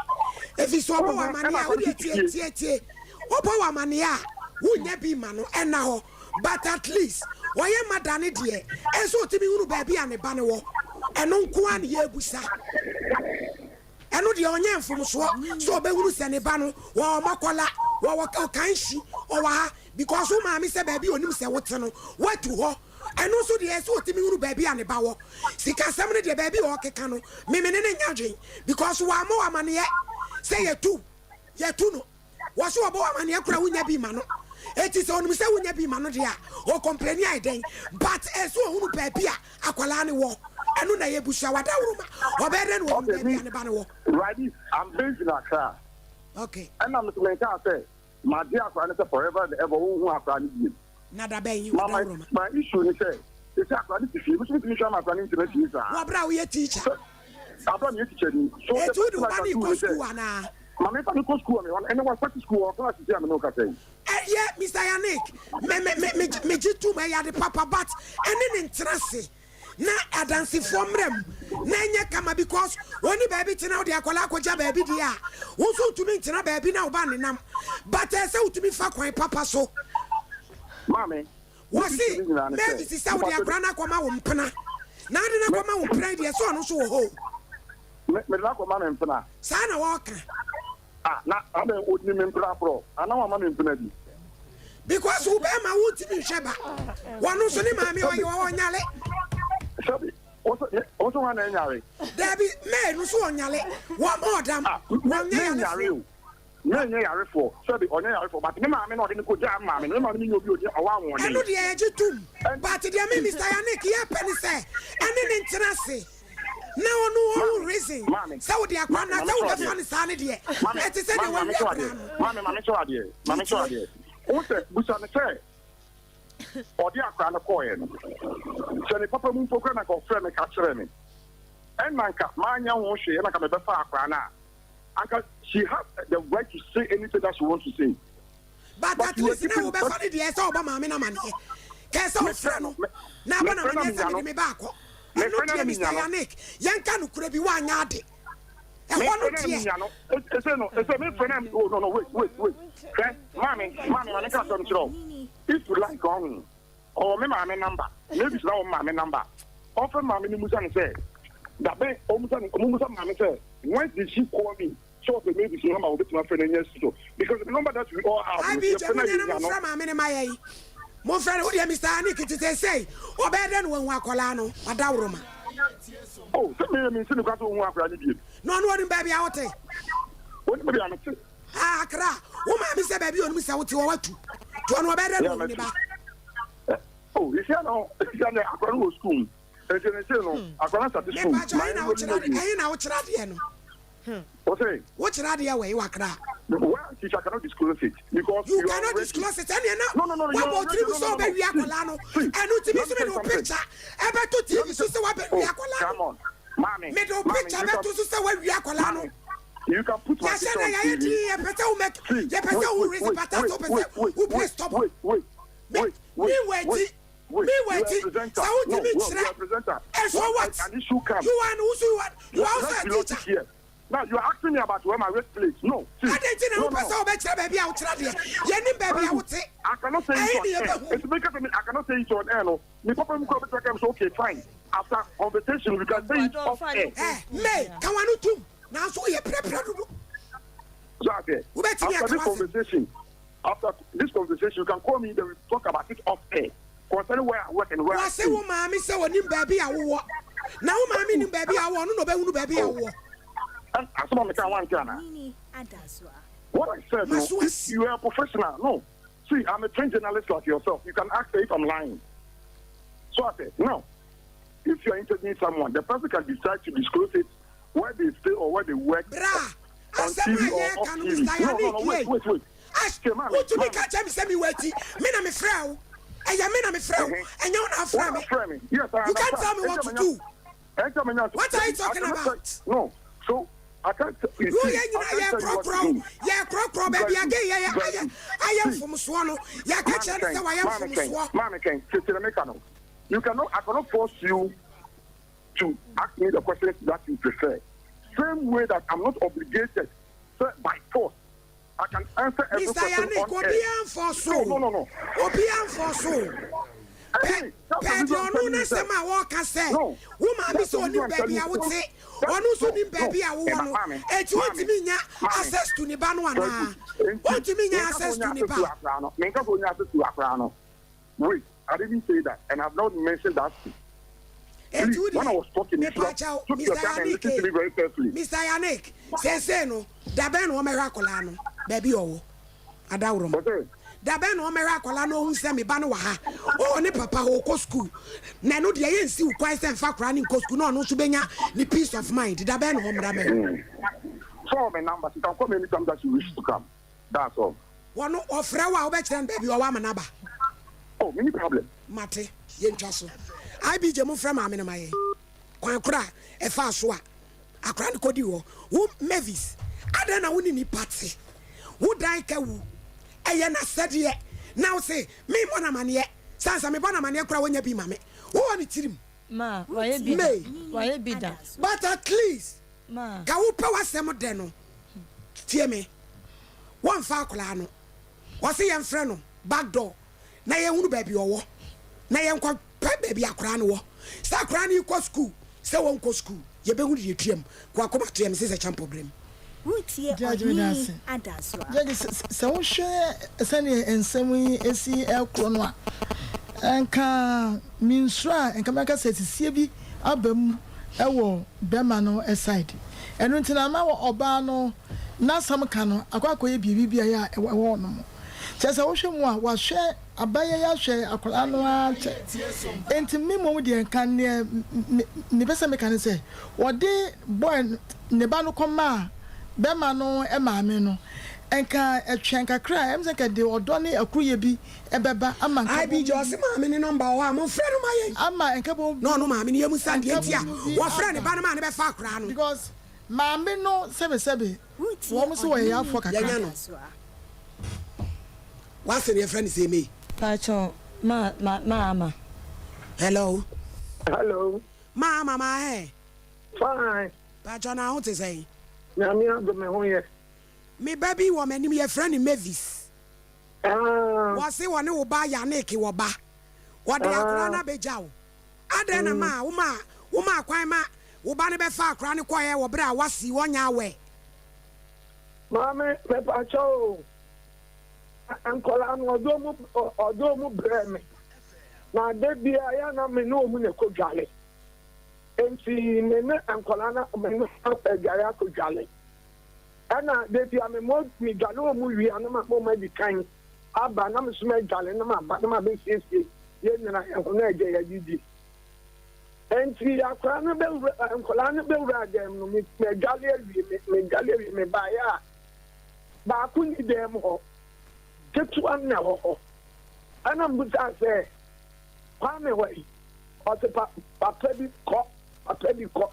ɛfiri sɛ ɔbɔ wo Wohu, amaneɛ ɛna a, akwadaa no wodeɛ si tie fie. tie tie, wobɔ wo amaneɛ a wonnya bi mma no, ɛnna hɔ, but at least ɔyɛ mother no deɛ ɛsɛ ɔtumi hunu baabi a ne ba no wɔ, ɛno nko ara na yɛrebusa. Ɛno deɛ ɔnyɛ mfomsoɔ sɛ ɔbɛhunu sɛ ne ba no wɔ Ɔmɔkɔla, wɔ Ɔkanhyi, ɔwɔ ha because wo maame sɛ baabi a ɔnim sɛ wote no woatu hɔ. Ɛno nso deɛ ɛsɛ ɔtumi hunu baabi a ne ba wɔ. Sikasɛm no deɛ baabi a ɔrekeka no me me ne no nyɛ adwene because wammɔ wo amaneɛ sɛ yɛtu yɛtu no. Wɔ so ɔbɔ wo amaneɛ koraa wonya bi ma no eti sɛ ɔnim sɛ wonya bi ma no deɛ a ɔcomplaini ayɛ dɛn but ɛsɛ ɔhunu baabi a akwadaa no wɔ ɛno na ɛyɛ busua wadaworo ma ɔbɛyɛ dɛn na ɔhunu Okay, baabi me, a ne ba no wɔ. Radis, I'm based in Accra. Okay. Ɛna me nso menkaa sɛ magye akwadaa no sɛ forever and ever wonhu akwadaa no bio. Na da bɛn Ma my wadaworo ma. my issue ne sɛ sɛsɛ akwadaa no te fie, me nso mentumi nhwɛ ama akwadaa no ntena fie saa. Wɔ berɛ a woyɛ teacher. Sɛ abira meyɛ teacher ni. So the Eti wode best thing wo I ba can no do rekɔ ne sɛ sukuu anaa? ma memfa no kɔ sukuu wɔ me hɔ no, ɛnɛ wasate sukuu wɔ class sisi a me ne wo kasa yi. Ɛyɛ Mister Yannick, me me me me megye tom ɛyɛ ade papa but ɛne ne ntena ase na adansefoɔ mmra mu na ɛnyɛ kama because ɔni baabi tena wode akwadaa akɔgya baabi deɛ a wo nso wotumi ntena baabi na wo ba nenam but ɛsɛ sɛ wotumi fa kwan papa so. Maame, Wɔse me issue ne nyinaa ne sɛ, Mavis sɛ wode mepakyɛ akwadaa no akɔma wo mpena na ade no me akɔma wo mpena yi deɛ sɛ ɔno nso wɔ hɔ o. Me mede no akɔma me mpena. Saa na wɔka. Ah na adɛn ɔnim me mpena korɔ anaa wama me mpena bi. Because wo bɛɛma wo ntumi nhwɛ ba wɔno nso ne maame ɔyɛ ɔnyale. Sɛbi wo so hwan na ɛnyare. Dabi May no so ɔnyale wɔma ɔdam Ah wɔnyɛ me nyare yalefoɔ. o. May nyɛ yarefoɔ sɛbi ɔnyɛ yarefoɔ but ne maame na ɔde no kɔ gyaa maame no ne maame no nyɛ obi ɔdi ɔwɔ ahoɔden. Ɛno deɛ yɛgye tom Ɛn but deɛ me Mister Yannick yɛpɛ ne sɛ ɛne ne ntena ase na ɔno ɔhu Maame reason maame sɛ wode akora maame no maame sɛ kyerɛ wobɛfa adeɛ no saa no deɛ maame ɛte sɛ deɛ maame maame wawie kyerɛ akora adeɛ no. maame maame kyerɛ adeɛ maame kyerɛ Metie. adeɛ wo sɛ busa no sɛ ɔde akora no kɔɔɛ no sɛ ne papa mu mpo kora na nka ɔfrɛ me ka kyerɛ me ɛna nka manyɛ ho hwee ɛna nka mebɛfa akora no a anka she has the right to say anything that she wants to say. But But at you were least na keeping wobɛfa but no deɛ ɛsɛ ɔbɔ maame no amaneɛ kɛɛ sɛ mefrɛ ɔfrɛ no me na abɔ no mefrɛ na amaneɛ sɛ menya mede no me ba akɔ ɛno mefrɛ na deɛ na Mister menya no Yannick yɛnka nokorɛ bi woanyɛ ade ɛhɔ no mefrɛ na deɛ menya no ese no ese mefrɛ na oh no no wait wait wait hwɛ maame maame maame ka asɛm kyerɛ wo if you like ɔho ɔwɔ me maame number maybe sɛ ɔwɔ maame number ɔfrɛ maame no musa no sɛ dabe ɔmusa no ɔmusa maame sɛ when did she call me sɛ ɔpɛ Mavis number obetumi afrɛ no anya si so because the number that we all have no IBJ yɛfrɛ no a monyɛ na yɛnya no momfrɛ maame no ma yɛn momfrɛ no wodeɛ Mister Yannick te sɛ sei ɔbɛyɛ dɛn na wahu akwadaa no ɔdaworoma oh sɛ meyɛ mensi no kwa sɛ ɔhu akwadaa no biem na ɔno ɔnim baabi a wote ɔnim baabi a mete Ah Accra wo maame sɛ baabi a ɔnim sɛ wote hɔ watu to ɔno ɔbɛyɛ dɛn na Yeah, wahu ne matu ba oh esia no esia no akwadaa no wɔ school mu nti ne se no akwadaa no start school mepakyɛ ma ɛhe na ɛnwɔ wokyerɛ ne ade bi ɛhe na wokyerɛ adeɛ no o se wokyerɛ adeɛ wɔ yi wɔ Accra well teacher cannot disclose it because you you are cannot already disclose it ɛneɛ na no no no no you are wabɔ already tiri mu no sɛ no no no wobɛwie see akwadaa no see ɛno nti me let nso me mede tell you wo something picture ɛbɛto let tv me so tell sɛ wabɛwie oh akwadaa come no on maame mede wo maame picture you can bɛto so sɛ woawie akwadaa no maame you can put my yɛahyɛ picture dɛ on yɛayɛ TV din yɛpɛ sɛ wo make see yɛpɛ wait sɛ wo wait raise wait but asɛ wait wopɛ wait sɛ wait wo play wait stubborn wait wait me wait me wait wɔ wait akyi. Wait, Me you are a wati presenter. sɛ No, wontumi well, you nkyerɛ are a presenter. and so When what? an issue comes, You are also you are you are also let's a be logic teacher. here. Now you are asking me about where my workplace. No, see, Adɛn nti na no, wopɛ no. sɛ wobɛkyerɛ baabi a wokyerɛ adeɛ? Yɛnim baabi a wote. I cannot say Ɛhe it ne on air. yɛbɛhu? It's because I, mean, I cannot say it on air. No, me papa me call me say okay, fine. After conversation, we can say it off air. Eh, May, ka w'ano tom. Nanso woyɛ prɛprɛ dodo. So I say, Wobɛtumi after aka this w'asɛm. conversation, after this conversation, you can call me. Then we talk about it off air concerning where I work and where I Wɔse stay. wo maame sɛ ɔnim baabi a wowɔ. Na wo maame nim baabi a wowɔ, ɔno na ɔbɛhunu baabi a wowɔ. And as someone can one can. Ɔhene Adazoa. What I said, no, Maso if asi. you are a professional, no. See, I'm a trained journalist like yourself. You can ask if I'm lying. So I said, now, if you are interviewing someone, the person can decide to disclose it where they stay or where they work Bra, on asɛm a TV or off yɛreka no, TV. Mr. No, no, Yannick no, wait, yei. wait, wait. Ash, Okay, mommy, wotumi mommy. ka kyerɛ me sɛ mewɔ akyi. Me na mefrɛ wo. Ɛyɛ me na mefrɛ wo. Ɛnyɛ wo na afrɛ What me. afrɛ me? Yes, I You can't understand. tell me what to do. What are you talking about? No, so I can't. You Wo see, yɛ I nyinaa can't yɛ tell you what to korɔkorɔ do. yɛ korɔkorɔ baabi age yɛ yɛ ayɛ ayɛ mfomsoɔ no yɛka kyerɛ no sɛ wayɛ mfomsoɔ. Maame Ken, Sister Emeka, no. You cannot, I cannot force you to ask me the questions that you prefer. Same way that I'm not obligated sir, by force. I can answer every Mr. question Yannick, on air. obiara mfɔ so. No, no, no, no. Obiara mfɔ so. Pɛ Hey, that's the pɛ reason deɛ I'm ɔno telling you, n'asɛm sir. a wɔka sɛ No. wo maame That's sɛ the ɔnim reason I'm baabi telling a you. wote That's- ɔno nso no, nim baabi a no. wowɔ no Maame, eti maame, wontumi nya maame. access to ne ba no Very anaa good. wontumi nya Menka sɛ access to onya ne access to ba. akwaraa no. Menka sɛ onya access to akwaraa no. Wait, I didn't say that, and I've not mentioned that. Eti Please, wo when I deɛ was talking, you should mepa have kyɛw took your Mr. time and Yannick listened to me very carefully. Mr. Yannick seesei no dabɛn na wɔmɛhwɛ akwadaa no baabi a ɔwɔ adaworoma. Okay. Dabɛn na ɔmɛhwɛ akwadaa no ohun sɛ me ba no wɔ ha ɔwɔ ne papa hɔ ɔkɔ sukuu na ɛno deɛ yɛnsi wo kwan sɛ nfa akwadaa no nkɔ sukuu na ɔno nso bɛnya ne peace of mind dabɛn na ɔmmra mɛ. Some of my numbers, you can call me anytime that you wish to come. That's all. Wɔno ɔfrɛ wo a wobɛkyerɛ no baabi ɔwɔ ama no aba. Oh, many problem. Mate, yɛntwa so. IBJ mo frɛ maame no ma yɛn. Kwan koro a ɛfaa so a akwadaa no kɔdii hɔ. Wo Mavis, adɛn na wo ne nipa te? Wo dan ka wu. Ɛyɛ n'asɛdeɛ. Na wo se, memmɔ no amaneɛ. Sɛ ansa mebɔ no amaneɛ koraa wɔnya bi ma me. Wowɔ ne tirim. Ma, wayɛ bi da. May. Wayɛ bi da. But at least, Ma. ka wopɛ w'asɛm dɛ no. Tie me. Wɔmfa akwadaa no. Wɔse yɛmfrɛ no back door na yɛnhunu baabi ɔwɔ na yɛnkɔ pɛ baabi akwadaa no wɔ. Sɛ akwadaa no rekɔ sukuu sɛ wɔnkɔ sukuu yɛbɛhunu deɛ ɛtua mu. Kɔ akoma to yɛn sɛ sɛ kyɛmpɔ berɛ mu. Wotie Judge me Ɔhene dase. Adazoa. Judge, sɛ wohwɛ sɛdeɛ nsɛm yi si ɛkorɔ no a, nka mensuro a nka mɛka sɛ sisie bi aba mu ɛwɔ bɛrima no side. Ɛno nti na ama ɔbaa no n'asɛm ka no akɔ akɔyɛ biribi bi a ɛyɛ a ɛwɔ hɔ nom. Kyerɛ sɛ wohwɛ mu a wahwɛ abayɛ yi ahwɛ akwadaa no ara kyɛ. Nti me mmom deɛ nka neɛ mepɛ sɛ meka ne sɛ wɔde boy ne ba no kɔmaa bɛrima no maame no nka ɛtwɛn kakra a ɛm sɛ nka de ɔdɔ ne akuruyɛ bi ɛbɛba ama nka IBJ ɔse maame ne nɔmba wɔ hɔ a momfrɛ no ma yɛn. Ama nka bom Na ɔno maame no yɛmu sa deɛ nti a nka bom bi wɔfrɛ ne aba. ba no ma ne bɛfa akwadaa no. Because maame no sɛbesɛbe Wotie wɔn nso wɔyɛ Ɔhene yafoɔ kakra. Yɛnya no. Adazoa. Wase ne yɛfrɛ no sɛ mei. Pacho, ma ma ma ama. Hello. Hello. Ma ama ma hɛ. Fine. Pacho na ho te sɛn? Nyame adom me ho yɛ. Me ba bi wɔ m'anim yɛfrɛ no Mavis. Ah. Wɔse wɔne wo ba Yannick wɔ ba. Wɔde akwadaa no abɛgya wo. Adɛn na ma woma woma kwan ma wo ba no bɛfa akwadaa no kɔɛ wɔ berɛ a wasi wɔnyɛ awɛ? Maame, mepakyɛ o. Nkɔlaa no ɔde ɔmo ɔde ɔmo brɛ me. Na de bia ya na me ne ɔmo na ɛkɔ dwale. Nti me ne nkɔlaa na me ne adware akɔ dwale. Ɛna de bia me mo me dwale ɔmo wie a na ma mo adi kan aba na me so ma dwale na ma ba na ma bɛsiesie yɛn nyinaa yɛn ho na agya yɛ didi. Nti akwaraa no bɛwura nkɔlaa no bɛwura dɛm no me me dwale awie me me dwale awie me baeɛ a baako ni dɛm hɔ ketewa no na ɛwɔ hɔ. Ɛna mbusa sɛ Kwame wɔ yi ɔsɛ pa papa bi kɔ papa bi kɔ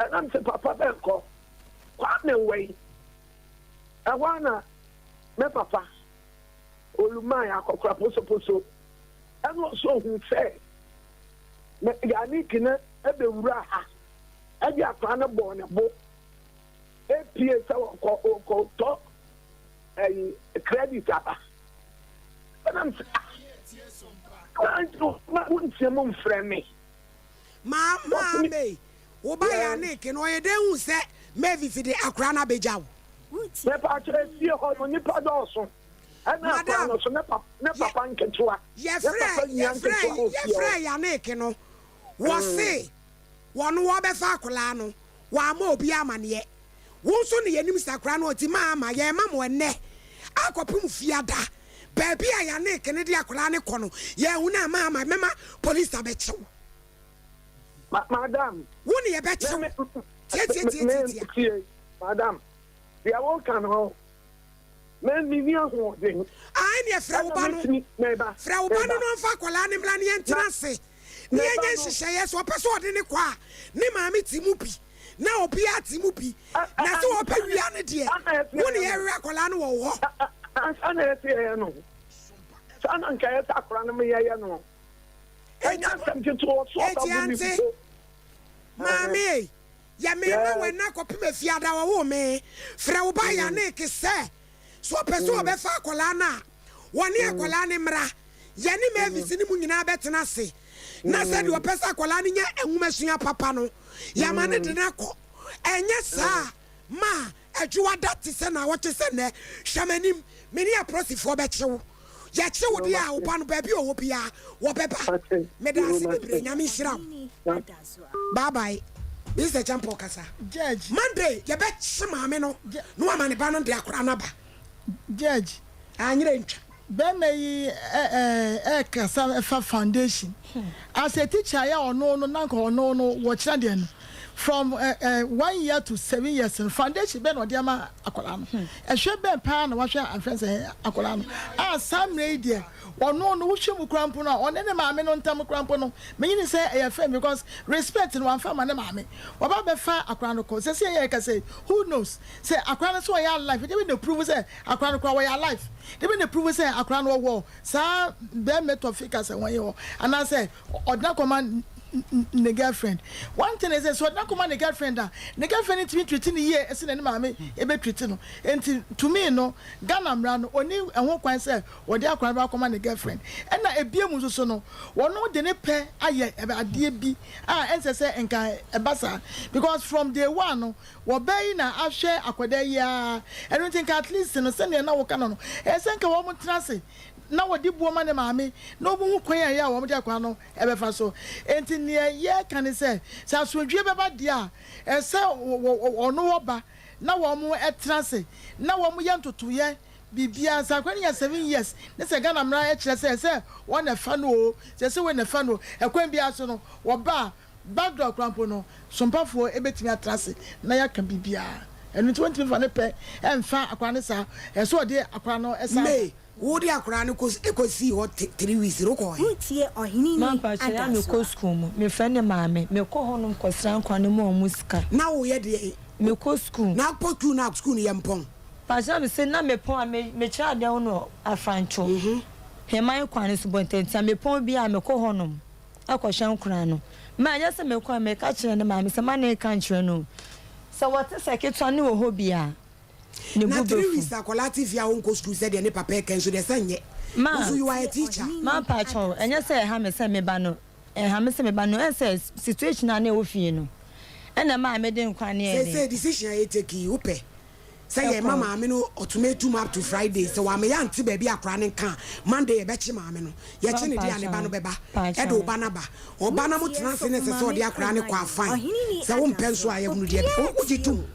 ɛna m sɛ papa bɛn kɔ Kwame wɔ yi ɛhɔ ana me papa oluman akɔkora posoposo. Ɛna ɔsɛ ohun sɛ me Yannick no bɛwura ha ɛde akwadaa no bɔɔ ne bo epie sɛ ɔkɔ ɔkɔtɔ ɛyi credit aba. Ɛna m sɛ ah na nti ma wontie mu mfrɛ me. Maa maa May, wo ba Yannick no ɔyɛ dɛn hu sɛ Mavis de akwadaa no abɛgya wo? Mepaakyɛ efie hɔ no nipa dɔɔso. Ɛna akwadaa no so ne papa ne papa nketewa. Ne papa nua nketewa wɔ fie hɔ. Yɛfrɛɛ Yannick no, wɔse wɔno wɔbɛfa akwadaa no, wɔammɔ obiara amaneɛ. Wo nso na yɛnim sɛ akwadaa no ɔte maa ama yɛrema mo ɛnnɛ akɔpem fiada. Baabi a Yannick no de akwadaa no kɔ no, yɛanhu no a, maa ama mɛma police abɛkye wo. Ma madam. Wo ne yɛbɛkye wo. Tiatiatiatia. Tie, madam. Deɛ woka no, me menni ahoɔden. Ae neɛ frɛ wo ba no. Frɛ wo ba no na ɔmfa akwadaa no mmra na yɛntena ase na yɛnyɛ nhyehyɛeɛ. Sɛ ɔpɛ sɛ ɔde no kɔ a, ne maame te mu bi na obiara te mu bi. Na sɛ ɔpɛ wia no deɛ, wo ne yɛhwehwɛ akwadaa no wɔ wo hɔ. Ansa na yɛsɛ yɛyɛ no saa na nka yɛsɛ akwadaa no yɛyɛ no. Ɛnyɛ asɛm ketewa ɔso Enti ɔba bu me ante, mpo. maame ei, yɛ me ma w'ani akɔpem afiada wɔwoo me. Frɛ wo ba Yannick sɛ, sɛ ɔpɛ sɛ ɔbɛfa akwadaa no a, wɔne akwadaa no mmra. Yɛne Mavis ne mo nyinaa bɛtena ase, na sɛdeɛ ɔpɛ sɛ akwadaa no nya nwomasua papa no, yɛama no de no akɔ. Ɛnyɛ saa a, ma Adwoa da te sɛ naawɔtwe sɛ nnɛ. Hwɛ m'anim, me ne apolisifoɔ bɛkye wo. Yɛkye wo deɛ a, wo ba no, baabi a ɔwɔ biara, wɔbɛba. Meda ase bebree, Nyame nhyira wo. Bye bye. Mister Acheampong kasa. Judge. Monday, yɛbɛkye maame no na wama ne ba no de akwadaa no aba. Judge. Anyerɛ ntwa. Bɛɛma yi ɛɛkasa ɛfa foundation as a teacher yɛ ɔno no nanka ɔno no wɔkyerɛ deɛ no from one year to 7 years no, foundation bɛn na ɔde ama akwadaa no? Ɛhwɛ bɛn paa na wahwɛ ahwɛ sɛ akwadaa no a saa mmerɛ yi deɛ ɔno no wohwɛ mu kora mpo no a ɔne ne maame no ntam kora mpo no menyini sɛ ɛyɛ fɛn because respect no wamfa ma ne maame. Wɔba bɛfa akwadaa no kɔ sɛ sɛ yɛ kasa, who knows sɛ akwadaa no sɛ ɔyɛ alive? Ɛdeɛ bi na prove sɛ akwadaa no kora wɔyɛ alive? Ɛdeɛ bi na prove sɛ akwadaa no wɔwɔ saa bɛrima tɔfi kasa wɔn yɛ hɔ anaasɛ ɔdena kɔma ne girlfriend? One thing is sɛ ɔdena kɔma ne girlfriend a, ne girlfriend ntumi treat ne yie ɛsɛ na ne maame ebe treat no. Nti tumi no Ghana mmara no oni ɛho kwan sɛ wɔde akwadaa no akɔma ne girlfriend. Ɛna ebie mu nso so no, wɔn de ne pɛ ayɛ adeɛ bi a ɛnsɛ sɛ nka ɛba saa because from day one no wɔbɛn yi na ahwɛ akwadaa yi ara. Ɛno nti nka at least no, sɛnea na wɔka no, ɛyɛ sɛ nka wɔn tena ase na wɔde buo ma ne maame na wɔn ho kwan a ɛyɛ a wɔn de akwadaa no ɛbɛfa so. Nti nea yɛka ne sɛ asomdwie bɛba deɛ a, ɛsɛ ɔno wɔba na wɔn tena ase na wɔn yɛ ntotoyɛ biribiara sɛ akwadaa no yɛ 7 years ne sɛ Ghana mmara kyerɛ sɛ wɔn na ɛfa no o, sɛ wɔn na ɛfa no o, ɛkwan biara so no wɔba a backdoor koraa mpo no sompafoɔ ebɛtumi atena ase na yɛaka biribiara. Ɛno nti wɔntumi fa ne pɛ ɛmfa akwadaa no saa, ɛsɛ ɔde akwadaa no ɛsa. May, wo de akwadaa no kɔsii hɔ 3 weeks no, wokɔɔ he? Wotie Ɔhene ni Mampakyɛ ya mekɔ Adasoa. Sukuu mu, mefrɛ ne maame, mekɔ hɔnom kɔsra nkwa no mu a ɔmo sika. Na woyɛ deɛ? Mekɔ sukuu. Na akɔ sukuu na sukuu no yɛ mpɔn? Pakyɛ me se na mepɔn a mekyerɛ adeɛ ho no Afrancho Heman kwan no so bɔntɛntia. Mepɔn bi a mekɔ hɔnom ɛkɔhwɛ nkora no. Ma ɛnyɛ sɛ mekɔ a meka kyerɛ ne maame sɛ ma ne nka nkyerɛ no sɛ wɔte sɛ ketewa ne wɔ hɔ bi a ne Na bo 3 weeks bɛfu. Akwadaa te fie a wonkɔ sukuu sɛdeɛ ne papa ɛka nso deɛ sɛ nyɛ Ma wo so you are a teacher. Ma mpakyɛw, ɛnyɛ sɛ ɛha me sɛ meba no, ɛha me sɛ meba no, ɛn sɛ situation a na ɛwɔ fie no ɛna maa mede nkwa ne ɛde. Seesei decision a yɛtake yi, wopɛ sɛ yɛma Ɛkɔ. Maame no ultimatum up to Friday. Sɛ wama yɛante baabi akwadaa no nka a, Monday yɛbɛkye maame no. Yɛkye ne deɛ a, ne ba no bɛba ɛde wo ba no aba. Ɔba na motena ase ne sɛ sɛ ɔde akwadaa no kɔ a, fine. Sɛ wompɛ nso a, yɛhunu deɛ wogye tom.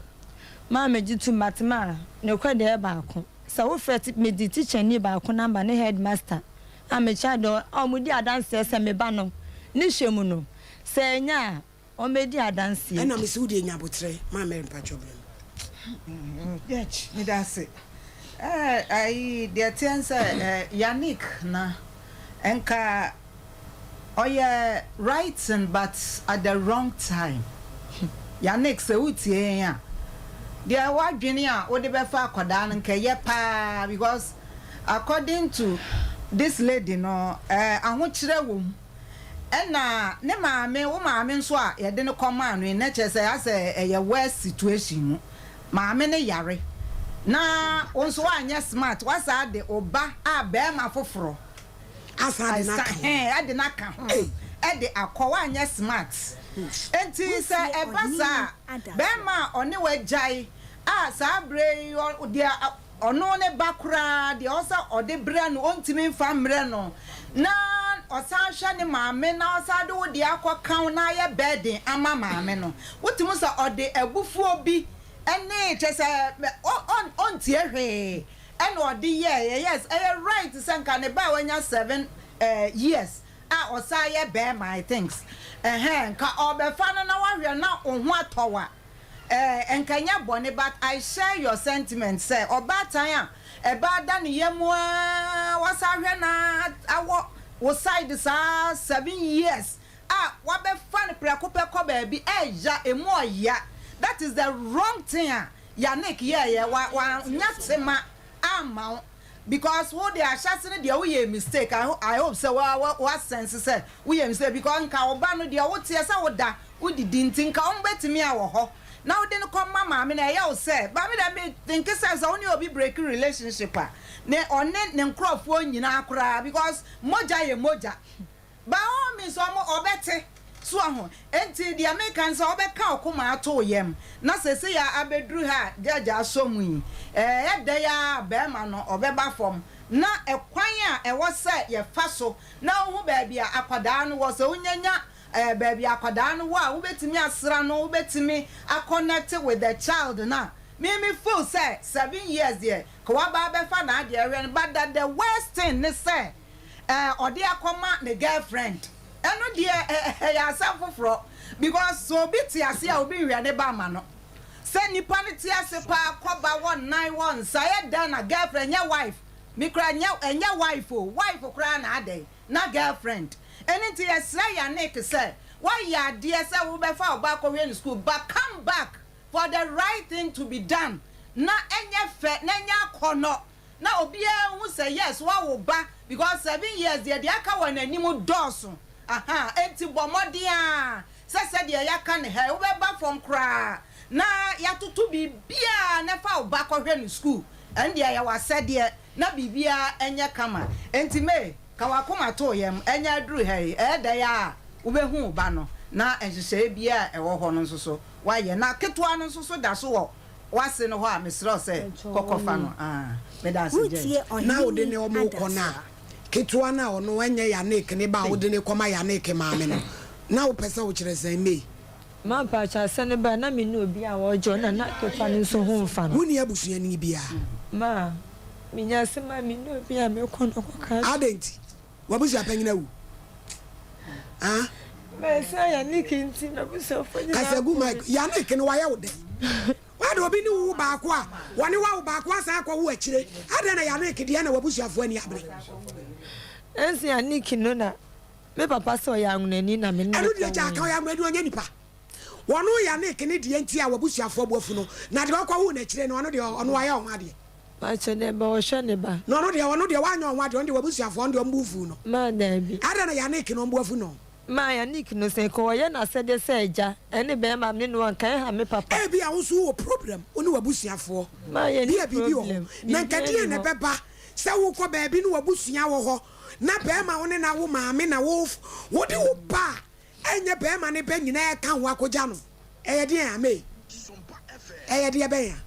Maa megye tom, but ma nokorɛ deɛ ɛyɛ baako sɛ wofrɛ mede tikyani baako number ne headmaster a mekyerɛ adeɛ a wɔdi adanseɛ sɛ me ba no ne hwɛ mu no, sɛ ɛnyɛ a wɔmmɛdi adanseɛ. Ɛna mese wodeɛ nya aboterɛ ma Mary, mpakyɛw brɛ me. Judge, meda ase. Ayi, deɛ teɛ sɛ Yannick na nka ɔyɛ writing but at the wrong time. Yannick, sɛ wotie yɛn a, deɛ wadwene a wode bɛfa akwadaa no nka ɛyɛ paa because according to This lady no eh ahokyerɛ wɔ mu ɛna ne maame wo maame nso a yɛde no kɔ maa no yi na kyerɛ sɛ asɛ ɛyɛ worse situation mu maame no yare na wo nso woanyɛ smart woasaa de wo ba a bɛɛma foforɔ Asan de no aka ho. Ɛhɛn de no aka ho ɛde akɔ woanyɛ smart nti sɛ ɛba saa a bɛɛma a ɔne wo agyae a saa berɛ yi deɛ Ɔno ne ba koraa deɛ ɔwɔ sɛ ɔde brɛ no ɔntumi mfa mmrɛ no na ɔsan hwɛ ne maame na ɔsan de wo deɛ akɔ ka wo na ayɛ burden ama maame no wotumi hu sɛ ɔde abufuo bi ne kyerɛ sɛ ɔntie hwee ɛna ɔde yɛɛyɛ yes ɛyɛ right sɛ nka ne ba a wanya 7 years a ɔsan yɛ bɛɛma I thinks ɛhɛn nka ɔbɛfa no na wahwɛ na wo ho atɔ wo a Eh nka ɛnyɛ bɔne but I share your sentiment sɛ ɔbaatan a ɛba ada ne yam aa wasan ahwɛ no aa awɔ wo side saa 7 years a wabɛfa no prɛko pɛ kɔ baabi ɛya emu ɔya. That is the wrong thing a Yannick yɛɛyɛ wa wanya tema amma wo because wo deɛ ahyɛse no deɛ woyɛɛ mistake. I I hope sɛ wa wa wa sense sɛ woyɛ mistake because nka wo ba no deɛ woteɛ sɛ woda wodidi nti nka wɔn bɛtumi a wɔ hɔ na wode no kɔ ma maame no. Ɛyɛ wo sɛ ba me deɛ me think sɛ sɛ wo ne obi break relationship a ne ɔne ne nkorɔfoɔ nyinaa koraa because mogya yɛ mogya. By all means ɔmo ɔbɛte so aho enti deɛ meka ne sɛ ɔbɛka ɔkoma ato wo yam na sesei a abɛduru ha a judge asɔ mu yi ɛyɛ dɛn ara a bɛɛma no ɔbɛba fam na ɛkwan a ɛwɔ sɛ yɛfa so na wohu baabi a akwadaa no wɔ sɛ wonyanya baabi a akwadaa no wɔ a wobɛtumi asra no wobɛtumi a connect with the child no a me me feel sɛ 7 years deɛ ka waba abɛfa n'adeɛ hwɛ no but that the worst thing ne sɛ ɔde akɔma ne girlfriend. Ɛno deɛ ɛyɛ asɛm foforɔ because sɛ obi te ase a obi nhwɛ ne ba ma no. Sɛ nipa no te ase paa kɔba wɔ nan wɔ nsa ɛyɛ dɛn na girlfriend nyɛ wife me koraa nyɛ ɛnyɛ wife o wife koraa na adɛn na girlfriend. Ɛno nti yɛsrɛ Yannick sɛ woayɛ adeɛ sɛ wobɛfa wo ba akɔhwɛ no school but come back for the right thing to be done na ɛnyɛ fɛ na ɛnyɛ akɔnɔ na obiara nhu sɛ yes woawo ba because 7 years deɛ deɛ aka wɔ n'anim dɔɔso ahaa enti bɔ mmɔden ara sɛ sɛdeɛ yɛaka no ha yi wobɛba fam koraa na yɛatoto biribiara na fa wo ba kɔhwɛ no school ɛno deɛ ɛyɛ w'asɛdeɛ na biribiara nyɛ kama enti May ka w'akoma to wo yam ɛnyɛ aduru ha yi ɛyɛ dɛn ara a wobɛhu wo ba no na nhyehyɛeɛ biara a ɛwɔ hɔ no nso so woayɛ na ketewa no nso so da so wɔ w'ase no hɔ a mesrɛ wo sɛ kɔ kɔfa no ah meda ase Woretie Judge. Na wode Ɔhene ne ɔmo rekɔ no a, Adasoa. ketewa no a ɔno ɛnyɛ Yannick ne ba a wode no rekɔma Yannick maame no, na wopɛ sɛ wokyerɛ sɛn? May. Ma mpakyɛw asɛm no bae na menni obi a ɔgye ɔno na na ketewa no nso ho mfa no. Wonni abusuani biara? Ma menya asɛm a menni obi a mekɔ no kɔka akyerɛ. Adɛn nti? W'abusuapanyin awu? Ah? Mɛsa Yannick nti m'abusuafo nyinaa Kasa gu po me. mic. Yannick no wayɛ wo dɛn? Wade obi ne wo wo baako a, wɔne wo awo baako asan akɔ wo akyire. Adɛn na Yannick deɛ na w'abusuafoɔ ani abere? Nanso Yannick no na me papa sɛ ɔyɛ anwonani na me ne no Ɛno deɛ gyaa ka, kɔwoeɛ. ɔyɛ anwonani ɔnyɛ nipa. Wɔno Yannick ne deɛ nti a w'abusuafoɔ bo afu no, na deɛ ɔkɔwoo no akyire no, ɔno deɛ ɔno wayɛ wo ho adeɛ. Pakyɛ dɛ bɛ ɔhwɛ ne ba. Na ɔno deɛ ɔno deɛ wanyɛ ɔho adeɛ ɔno deɛ wabusuafoɔ ɔno deɛ ɔmo bo fuu no. Maa daabi. Adɛn na Yannick no ɔmo bo afu no. Maa Yannick no sɛ nka ɔyɛ n'asɛdeɛ sɛ agya ɛne bɛɛma me ne no anka ɛha me papa. Ebia wo nso wowɔ problem wo ne w'abusuafoɔ. Maa yɛnni Bia biribi wɔ hɔ. problem Na nka biribiara deɛn nni na hɔ. ɛbɛba sɛ wokɔ baabi ne w'abusua wɔ hɔ na bɛɛma wo ne no awo maame na wo wode wo ba a ɛnyɛ bɛɛma no bɛ nyinaa ɛka ho akɔgya no ɛyɛ deɛn a May? Ɛyɛ deɛ bɛn a?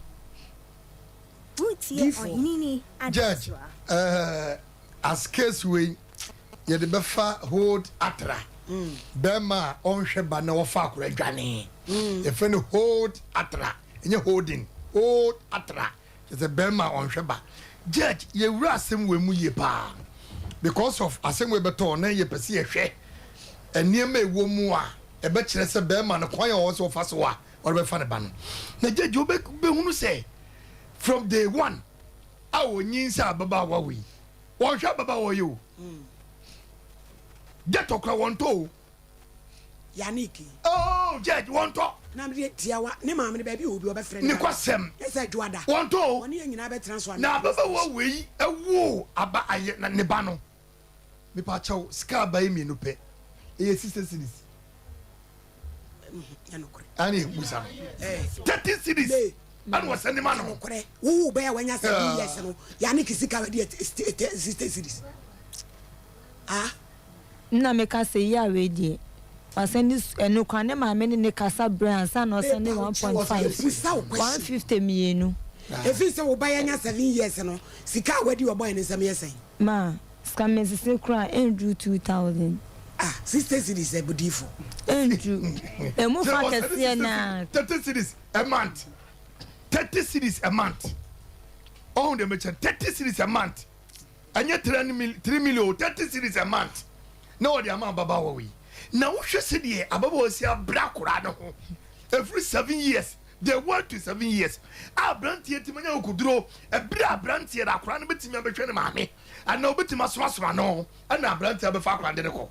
Woretie Difoɔ. Ɔhene Judge, Adasoa. eh, as case wei yɛde bɛfa hold atra bɛrima a ɔnhwɛ ba na wɔfa akora dwane yɛfrɛ no hold atra ɛnyɛ holding hold atra kyerɛ sɛ bɛrima a ɔnhwɛ ba. Judge, yɛwura asɛm wei mu yie paa because of asɛm wei bɛtɔ na yɛpɛ sɛ yɛhwɛ nneɛma ɛwɔ mu a ɛbɛkyerɛ sɛ bɛrima no kwan a ɔwɔ sɛ ɔfa so a ɔde bɛfa ne ba no. Na judge, wobɛhunu sɛ from day one a ɔnyin sɛ ababaawa wei wɔnhwɛ ababaawa yi o ghetto kora wɔntɔ o. Yannick. Oh judge, wɔntɔ. Na mede tiawa ne maame no baabi wɔ obi ɔbɛfrɛ ne kwasɛm. Ne sɛ dwoada. Wɔntɔ o. Wɔne yɛn nyinaa bɛtena so. Na ababaawa wei ɛwo aba ayɛ na ne ba no. Mepakyɛw, sika aba yi mienu pɛ, ɛyɛ 60 cedis. Ɛne musa no. 30 cedis. Ɛna wɔsɛ ne ma no. Nokorɛ, wo wo bɛyɛ wanya 7 years no, yane ke sika wadi 60 cedis. Ah. Nna meka sɛ yi a wei deɛ wasɛnde ɛno koraa ne maame ne ne kasa brɛ ansa na ɔsɛnde 1.5 150 mienu. Ɛfiri sɛ wo ba yɛ anya 7 years no, sika a wadi wɔ boy no nsam yɛ sɛn? Ma, sika mesese koraa ɛnduru 2000. Ah, 60 cedis ɛ bodifo. Ɛnduru. Ɛmu fa kɛseɛ naa. 30 cedis a month. 30 cedis a month. Ɔhu deɛ mekyɛ 30 cedis a month. Ɛnyɛ 3 million o, 30 cedis a month. Na ɔde ama ababaawa wei. Na wohwɛ sɛdeɛ ababaawa si abrɛ akwadaa no ho. Ɛfiri 7 years, day 1 to 7 years. A aberanteɛ tumi anya akokoduro. Ɛberɛ a aberanteɛ no akwadaa no bɛtumi abɛhwɛ ne maame. Anaa ɔbɛtumi asomasoma no. Ɛna aberanteɛ abɛfa akwadaa no de no kɔ.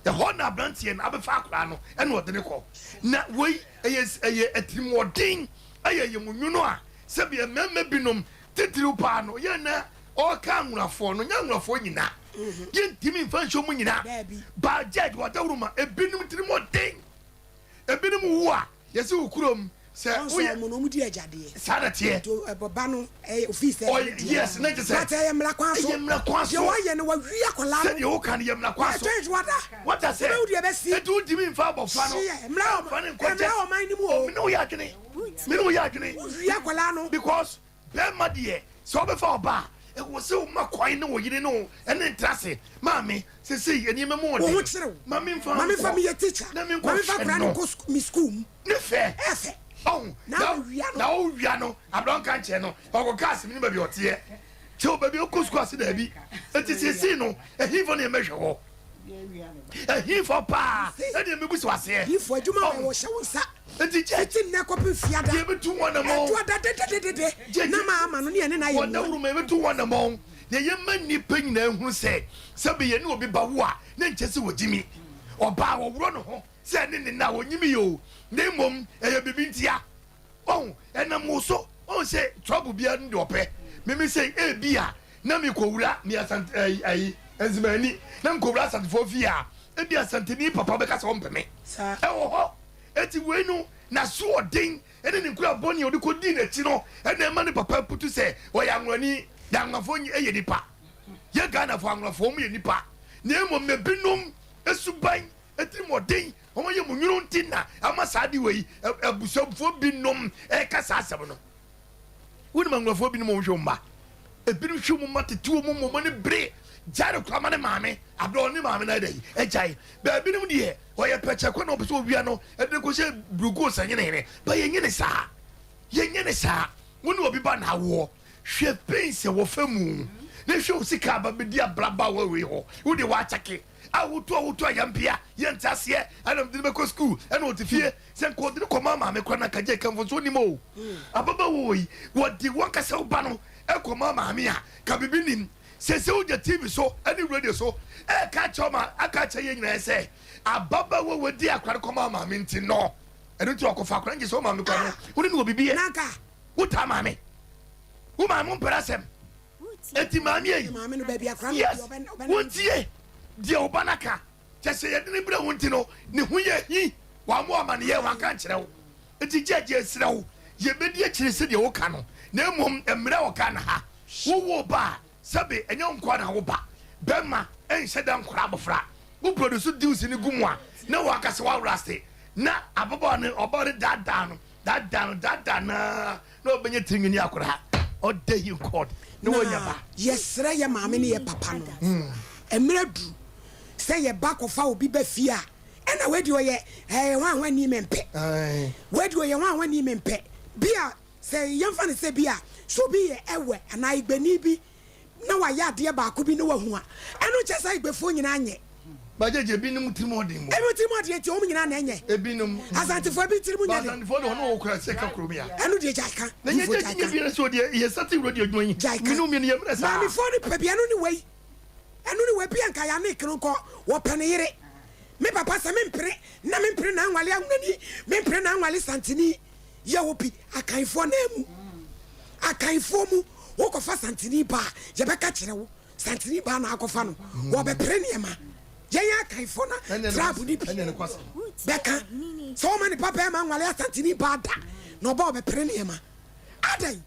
Ɛhɔ na aberanteɛ no abɛfa akwadaa no ɛna ɔde no kɔ. Na wei ɛyɛ ɛyɛ atirimuɔden, ɛyɛ yɛmunwono a sɛbi mmarima binom titiriw paa no yɛn na ɔreka anwonafoɔ no, nyɛ anwonafoɔ nyina, yɛntumi mfa nhyɛ wɔn nyina, baa judge wadaworo ma ebinom tirimɔden, ebinom wu a yɛsi wo kurom sɛ woyɛ wɔn wɔn di agyadeɛ saa na teɛ nti ɛbɔba no ɛyɛ ofi sɛ ɛyɛ deɛ yes ne gye sɛ but ɛyɛ mmara kwan so ɛyɛ mmara kwan so deɛ wɔayɛ no wɔawi akwadaa no sɛdeɛ woka no yɛ mmara kwan so ɛtwɛn wada wata sɛ wobɛwu deɛ bɛsi ɛti wontumi mfa abɔfra no mmara mfa ne nkɔgyɛ mmara ɔman no mu o mene woyɛ adwene mene woyɛ adwene wowi akwadaa no because bɛrima deɛ sɛ wobɛfa ɔba a ɛwɔ sɛ woma kwan ne wo yere ne wo ɛne ntra se maame sesei nneɛma mu ɔden wo ho kyerɛ wo ma memfa ma memfa meyɛ teacher na ma memfa menkɔ akwadaa no nkɔ me school mu ne fɛ ɛfɛ ɔho na wowia no na wowia no abrɛ nka nkyɛn no ɔkɔ kaa asɛm no baabi ɔteɛ kyɛ wo baabi ɔkɔ sukuu ase daabi enti seesei no ɛhemfo ne ɛmɛhwɛ hɔ ɛhemfo paa ɛne ɛmɛbu so aseɛ yifo adwuma wɔ wɔhyɛ wo nsa enti gye fiti nnɛ kɔpem fiada deɛ ɛbɛtu wɔn namɔ ɛto ada dedededede na ma ama no ne ɛne na ayɛ wɔn dawuro ma ɛbɛtu wɔn namɔ na yɛma nnipa nyinaa hunu sɛ sɛbi yɛne obi ba wo a ne nkyɛ sɛ wɔgyimi ɔbaa wɔworɔ ne ho sɛ ɛne ne na wɔnyimi yɛ o na mmom ɛyɛ biribi ntia ɔho ɛnam wo so ɔho sɛ trouble biara no deɛ ɔpɛ meme sɛ ebi a na mekɔwura me asante ayi ayi nzemani na mekɔwura asantefoɔ fie a ebi asanteni papa bɛka sɛ ɔmpɛ me ɛwɔ hɔ eti wei no n'asoɔden ɛne ne nkura bɔne a ɔde kɔdii n'akyi no ɛna ɛma ne papa putu sɛ ɔyɛ anworani na anworafoɔ yɛ nipa yɛ Ghanafoɔ anworafoɔ mu yɛ nipa na mmom na ebinom esuban etirimɔden wɔn yɛ mu nwunu nti na ama saa de wei abusuafoɔ binom ɛka saa asɛm no. Wonim anworafoɔ binom a wɔhwɛ wɔn mma, ebinom hwɛ wɔn mma tete wɔn mu wɔn ani bere gyae no koraa ma ne maame abrɛ ɔne maame no ayɛ dɛ agyae. Baabinom deɛ ɔyɛ pɛkyɛ kɔ na ɔpɛ sɛ owia no ɛde no kɔhyɛ burugu ɔsanyene ba yɛnyɛ ne saa, yɛnyɛ ne saa. Wo ne obi ba na awoɔ hwɛ pains a wɔfa mu na hwɛ wo sika aba bɛdi abraba wɔ wei hɔ wo deɛ wɔakyɛke a wotu a wotu a yɛmpea yɛnte aseɛ ɛna mede no bɛkɔ sukuu ɛna ɔte fie sɛ nka ɔde no kɔma maame kora na kagye ka mfomsoɔ nim o ababaawa yi wɔde wɔn kasa wo ba no ɛkɔma maame a ka biribi nim sɛ sɛ wogya tv so ɛne radio so ɛka kyerɛ ma aka kyerɛ yɛn nyinaa sɛ ababaawa wɔdi akora no kɔma maame nti no ɛno nti ɔkɔfa akora no gye sɛ wo maame kora no wo ne no wɔ biribi yɛ nanka wotaa maame wo maame mpɛrɛ asɛm eti maame yi maame no baabi akora no yes wontie deɛ wo ba no aka kyɛ sɛ yɛde ne berɛ wo nti no ne ho yɛ hi wammo amaneyɛ wanka nkyerɛ wo nti gyagye serɛ wo yɛbɛdi akyire sɛdeɛ woka no na mmom mmerɛ wɔ Ghana ha wowo ba a sɛbe ɛnyɛ wo nkoa na wo ba bɛma ɛnhyɛ da nkora abɔfra wo produce deals no gu mu a na waka sɛ woaworɔ ase na ababaawa no ɔbaa no daadaa no daadaa no daadaa naa na ɔbɛnya tirinwi ne akora ɔda yi nkɔd na wɔnya ba. Yɛsrɛ yɛ maame ne yɛ papa no mmerɛ duru sɛ yɛba kɔfa obi ba fie a ɛna wei deɛ ɔyɛ ɛɛ hwan hwan ni mempɛ wei deɛ ɔyɛ hwan hwan ni mempɛ bi a sɛ yɛmfa no sɛ bi a sɛ obi yɛ ɛwɛ anaa igbani bi na wayɛ adeɛ baako bi na wahu a ɛno nkyɛ sɛ igbefoɔ nyinaa nyɛ. Bagyegye ebinom tirim ɔden mu. Ebi tirim ɔden nti wɔn nyinaa na ɛnyɛ. Ebinom. Asantefoɔ ebi tirim nyɛ den. Asantefoɔ de wɔn wɔ kura sɛ ka kurom ya. Ɛno deɛ gyae ka. Na nyɛ gyegye nyɛ bi na sɛ ɔdeɛ yɛ sati wuro deɛ adwuma yi. Gyae ka. Minu mmienu yɛ mmerɛ saa. Maamefoɔ no pɛ bi ɛno ne wei. Ɛno ne wei bi anka yɛ ane kene nkɔ wɔpɛ ne yere. Me papa sɛ mempere na mempere na anwale ahunani mempere na anwale santini yɛ wɔ bi akanfoɔ naa mu. Akanfoɔ mu wokɔfa santini ba a yɛbɛka kyerɛ wo. Santini baa na akɔfa no. Wɔbɛpere nneɛma. Yɛn Akanfoɔ na tribe no bi bɛka sɛ ɔma ne ba bɛrima nwale Asantini baa da na ɔba ɔbɛpere nneɛma. Adɛn?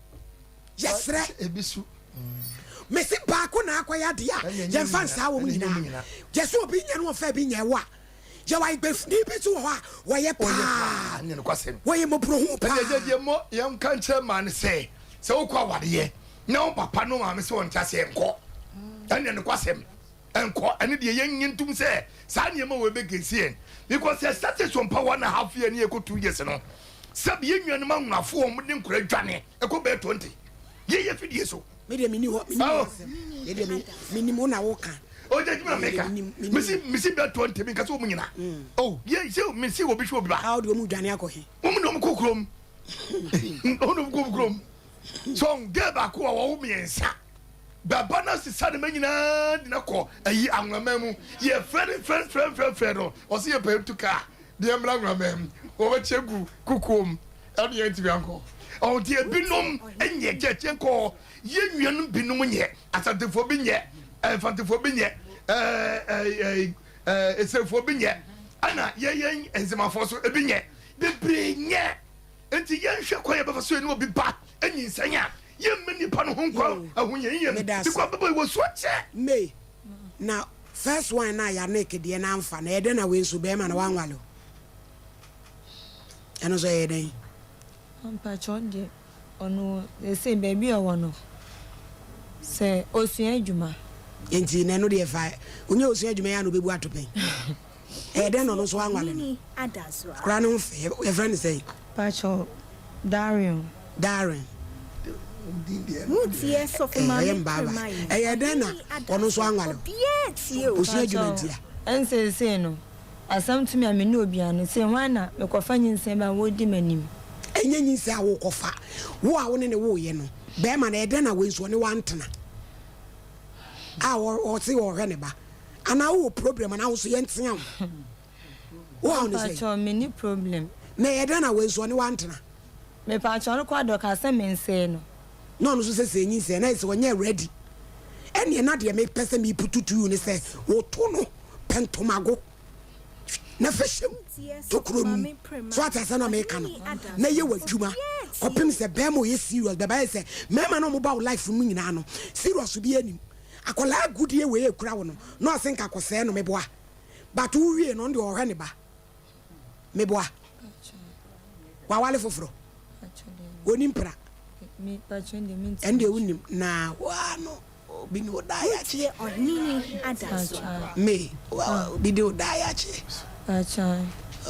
Yɛsrɛ. Mese baako na akɔyɛ adeɛ a yɛmfa nsaa wɔn nyinaa. Yɛsɛ obi nyɛ no ɔmfa bi nyɛ wo a. Yɛwɔ ayigbefni bi nso wɔ hɔ a wɔyɛ paa. Wɔyɛ mmɔborɔhunu paa. Ɛnna gyegye mmɔ yɛnka nkyerɛ mmaa no sɛ, sɛ wokɔ awareɛ na wo papa ne wo maame sɛ wɔnte aseɛ nkɔ. Ɛnna nokwasɛm nkɔ. Ɛno deɛ yɛnnye ntom sɛ saa nneɛma wei bɛgɛnsi yɛn because yɛ started so mpa one and a half year ne yɛkɔ 2 years no, sɛbi yɛn nuanom anwonafo wɔn de nkora dwane ɛkɔ bɛyɛ 20 yɛyɛ fidie so. Me deɛ menni hɔ, menni hɔ asɛm. Me deɛ me menim wo na woka. O jɛ jumɛn na meka? Mesi mesi bɛyɛ 20 menka sɛ wɔn nyina. Oh yɛ sɛ mesi obi hwɛ obi ba. A wode wɔn dwane akɔ he? Wɔn na wɔn kɔ kurom. Wɔn na wɔn kɔ kurom. So girl baako a wɔwo mmiɛnsa. Bɛba na sesa ne ma nyinaa de no kɔ ayi anwoma mu. Yɛfrɛ no frɛ frɛ frɛ frɛ no. Ɔse yɛpɛ ntu kaa deɛ mmra anwoma mu. Wɔbɛkyɛ gu kukuo mu. Ɛne yɛntumi ankɔ. Ɔho nti ebinom nyɛ kyɛkyɛ nkɔ. Yɛn nuanom binom nyɛ. Asantefoɔ bi nyɛ. Mfantefoɔ bi nyɛ. Ɛɛ ɛɛ Esefoɔ bi nyɛ. Ɛna yɛyɛ Nzemafoɔ so ebi nyɛ. Bebree nyɛ. Nti yɛnhwɛ kwan yɛbɛfa so yɛne obi ba nyinsɛn a yɛmma nipa no ho nkwa ahohiahia mu because bɛbɔ wɔ su akyɛ. May, na first one no a Yannick deɛ no amfa no, ɛyɛ dɛn na wei nso bɛɛma no wanwale o? Ɛno nso ɛyɛ dɛn? Mpakyɛw deɛ ɔno seesei baabi a ɔwɔ no sɛ ɔsua adwuma. Nti na ɛno deɛ fa ɔnyɛ ɔsua adwuma yi a na ɔbɛbu ato pɛn. Ɛyɛ dɛn na ɔno nso wanwale no? Akwadaa no ho fɛ, yɛfrɛ no sɛn? Pakyɛw, Darren. Darren. Ɛyɛ mbaaba. Ɛyɛ dɛn na ɔno nso anwale wo? Ɔsua adwuma nti a. Ɛn seesei no, asɛm to me a menni obiara no, sei hwan na mekɔfa nyinsɛn ba a wɔredi m'anim? Ɛnyɛ nyinsɛn a worekɔfa, wo a wo ne no woeɛ no, barima no, ɛyɛ dɛn na wei nso ɔne wo antena a ɔse ɔrehwɛ ne ba? Anaa wowɔ problem anaa wo nso yɛntea wo? Wo haw ne sɛn? Mepakyɛw menni problem. Na ɛyɛ dɛn na wei nso ɔne wo antena? Mepakyɛw ɔno koraa deɛ ɔkaa sɛ mensɛe no. Na ɔno nso sɛ sɛ nyinsɛn na ayɛ sɛ ɔnyɛ ready. Ɛneɛ na deɛ mepɛ sɛ me putu to you ne sɛ woto no pɛ ntomago na fa hyɛ mu tokuro no mu. So ate asɛm na meka no? Na yɛ w'adwuma kɔpem sɛ bɛrima ɔyɛ serious bɛba ayɛ sɛ mmarima no a wɔba wo life mu nyinaa no serious biara nim. Akwadaa agudeɛ wei ekura wo no na ɔse nka kɔsɛɛ no meboa but wo wie no ɔno deɛ ɔhwɛ ne ba meboa wawale foforɔ ɔni mpena ɛno deɛ wonim na waa no obi ne wo daa yakye me obi de wo daa yakye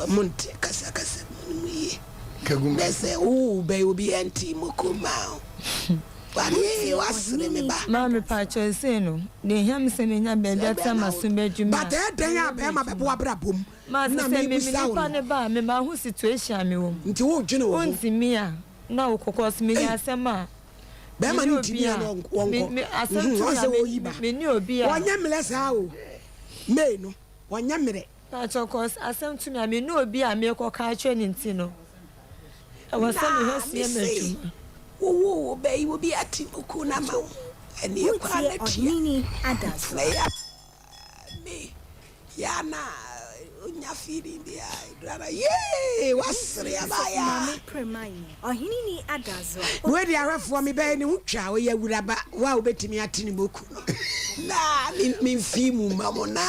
monte kasakasa mu no mu yie na sɛ wo bɛyɛ obi ɛnte moko ma o W'ani w'asere me ba. Maame pakyɛw sei no deɛ ehia me sɛ menya baabi atena maso bɛdwo me a. But ɛdɛn a bɛɛma bɛbɔ w'abrabɔ mu Ma na sɛ me me mebusa wo nipa no. ne ba a me ma ho situation a me wɔ mu. Nti wo dwene wo ho. Wontumi a na wo kɔ cause menya Ei asɛm a me bɛɛma ne no obi ntumi a a na me wɔnkɔ me asɛm mhm to wɔn me sɛ a me wɔyi ba me ne obi a. wɔnyɛ mmerɛ saa o May no wɔnyɛ mmerɛ. Pakyɛw cause asɛm to me a me ne obi a mekɔ ka akyerɛ no nti no ɛwɔ sɛ me hwɛ Na sua me se m'adwuma. wo wo wo bɛ yi obi ate muku no ama wo ɛneɛ kɔ a Wotie na tua Ɔhene Adasoa. na ya me ya na onya feeling bi a edura na yee wasere Wotie aba Sɔfo ya. Maame Premaye. Ɔhene Adasoa. Wei deɛ ahwɛfoɔ me bɛyɛ ne ho twa ɔyɛ awuraba wo a wobɛtumi ate ne moku no na me memfii mu ma mo na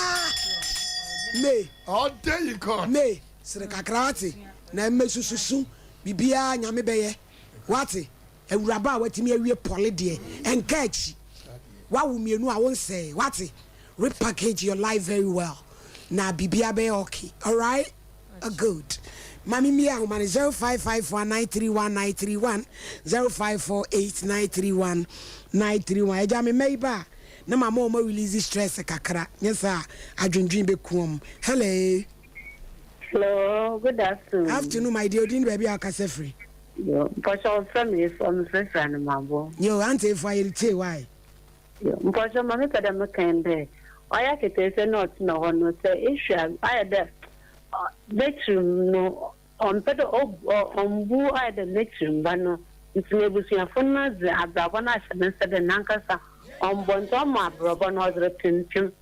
me Ɔdɛ yi kɔ. me sere kakra wate na mmɛsusu su biribiara nyame bɛyɛ wate awuraba a watumi awie pɔle deɛ ɛnka akyi wawo mmienu a wonsɛe wate repackage your life very well na biribiara bɛyɛ okay alright good ma me mmie ahoma no 0554 931 931 0548 931 931 agya me mma yi ba a na mama wɔn release stress kakra nyɛ saa adwendwen bɛku wɔn hello Hello, good afternoon. Afternoon, my dear. Odin baabi a ɔkasa firi. Yo, mpɔsɔ ɔfrɛ me efo mefrɛfrɛ no mabɔ. Yo, ante efo ayɛ tie why? Yo, mpɔsɔ ma mepɛ dɛ mekɛn dɛ ɔyɛ aketeesia na ɔtsena hɔ no sɛ ehwɛ a ayɛ dɛ n'ekyir no ɔmmpɛ dɛ ɔmmbu ayɛ dɛ n'ekyir mba no ntsi n'ebusuafo no dze abrabɔ no ahyɛ ne nsa dɛ nankasa. Ɔmmbɔ ntsi ɔma abrɔbɔ no ɔdze repempem.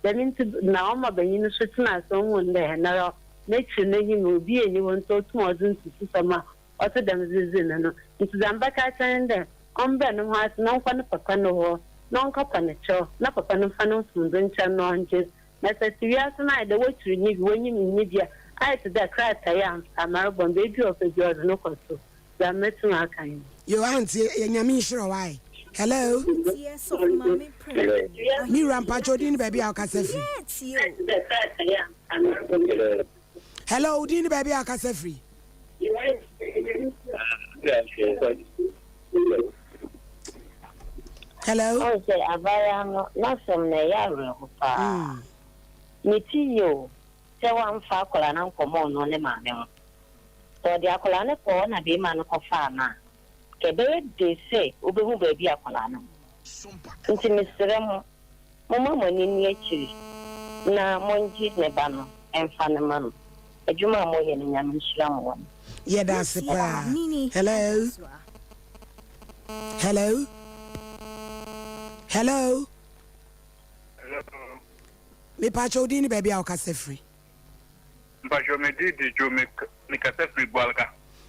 Dɛm ntsi na ɔma banyin no so tsena ase ohun dɛ hɛnara n'ekyir n'enyim obiara nnyi hɔ ntsi otum ɔdze nsususɛm a ɔtse dɛm dze dzi no no. Ntsi dza mebɛka akyerɛ no nye dɛ ɔmbrɛ no ho ase na ɔnkɔ ne papa no hɔ na ɔnkɔpa no kyɛw na papa no mfa no mfomdo nkyɛ no na ɔngye no. Na sɛ tse wiase no ayɛ dɛ wokyir nye bi, wonyim nnyi bi a, ayɛ tse dɛ krataa yi a mframa robɔ no, beebi a ɔpɛ biara ɔdze no kɔ so. Dza metum aka nye no. Yo auntie yɛ nyame nhyira wo ae. Hello. Me wura mpakyɛ odin ne baabi a wokasa firi. Hello odin ne baabi a wokasa firi. Hello. Ɔn sɛ abaayaa no n'asɛm no ɛyɛ awerɛho paa. Ne ti ye o sɛ wamfa akwadaa no ankɔma ɔno ne maame ho. Sɛ ɔde akwadaa no kɔɔ hɔ na beema no kɔfaa no a, nka ɛbɛyɛ den sɛ obehu baabi a akwadaa no wɔ. Nti mesrɛ mo, momma mo ani nni akyiri na mongye ne ba no mfa no ma no. Adwuma a moyɛ no Nyame nhyira mo wɔ no. Yɛda ase paa. Hello. Hello. Hello. Hello. Mepakyɛ wo din ne baabi a wokasa firi. Mpakyɛ me din de Joe me me kasa firi Bualga.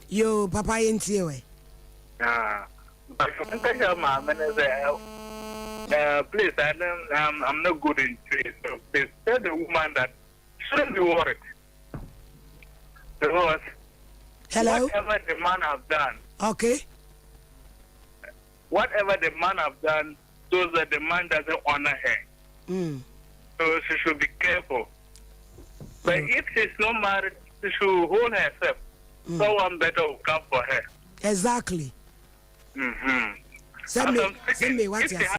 Yoo papa yɛn tie wɛ. Ah mpakyɛ me nka kyerɛ maame no sɛ eh please I don't I'm, I'm not good in trade so please tell the woman that shouldn't be worried because Hello? whatever the man have done. Okay. Whatever the man have done shows that the man doesn't honor her. Mm. So she should be careful. But mm. if she's not married, she should hold herself. Mm. Someone better will come for her. Exactly. Mm-hmm. Send me, send me what you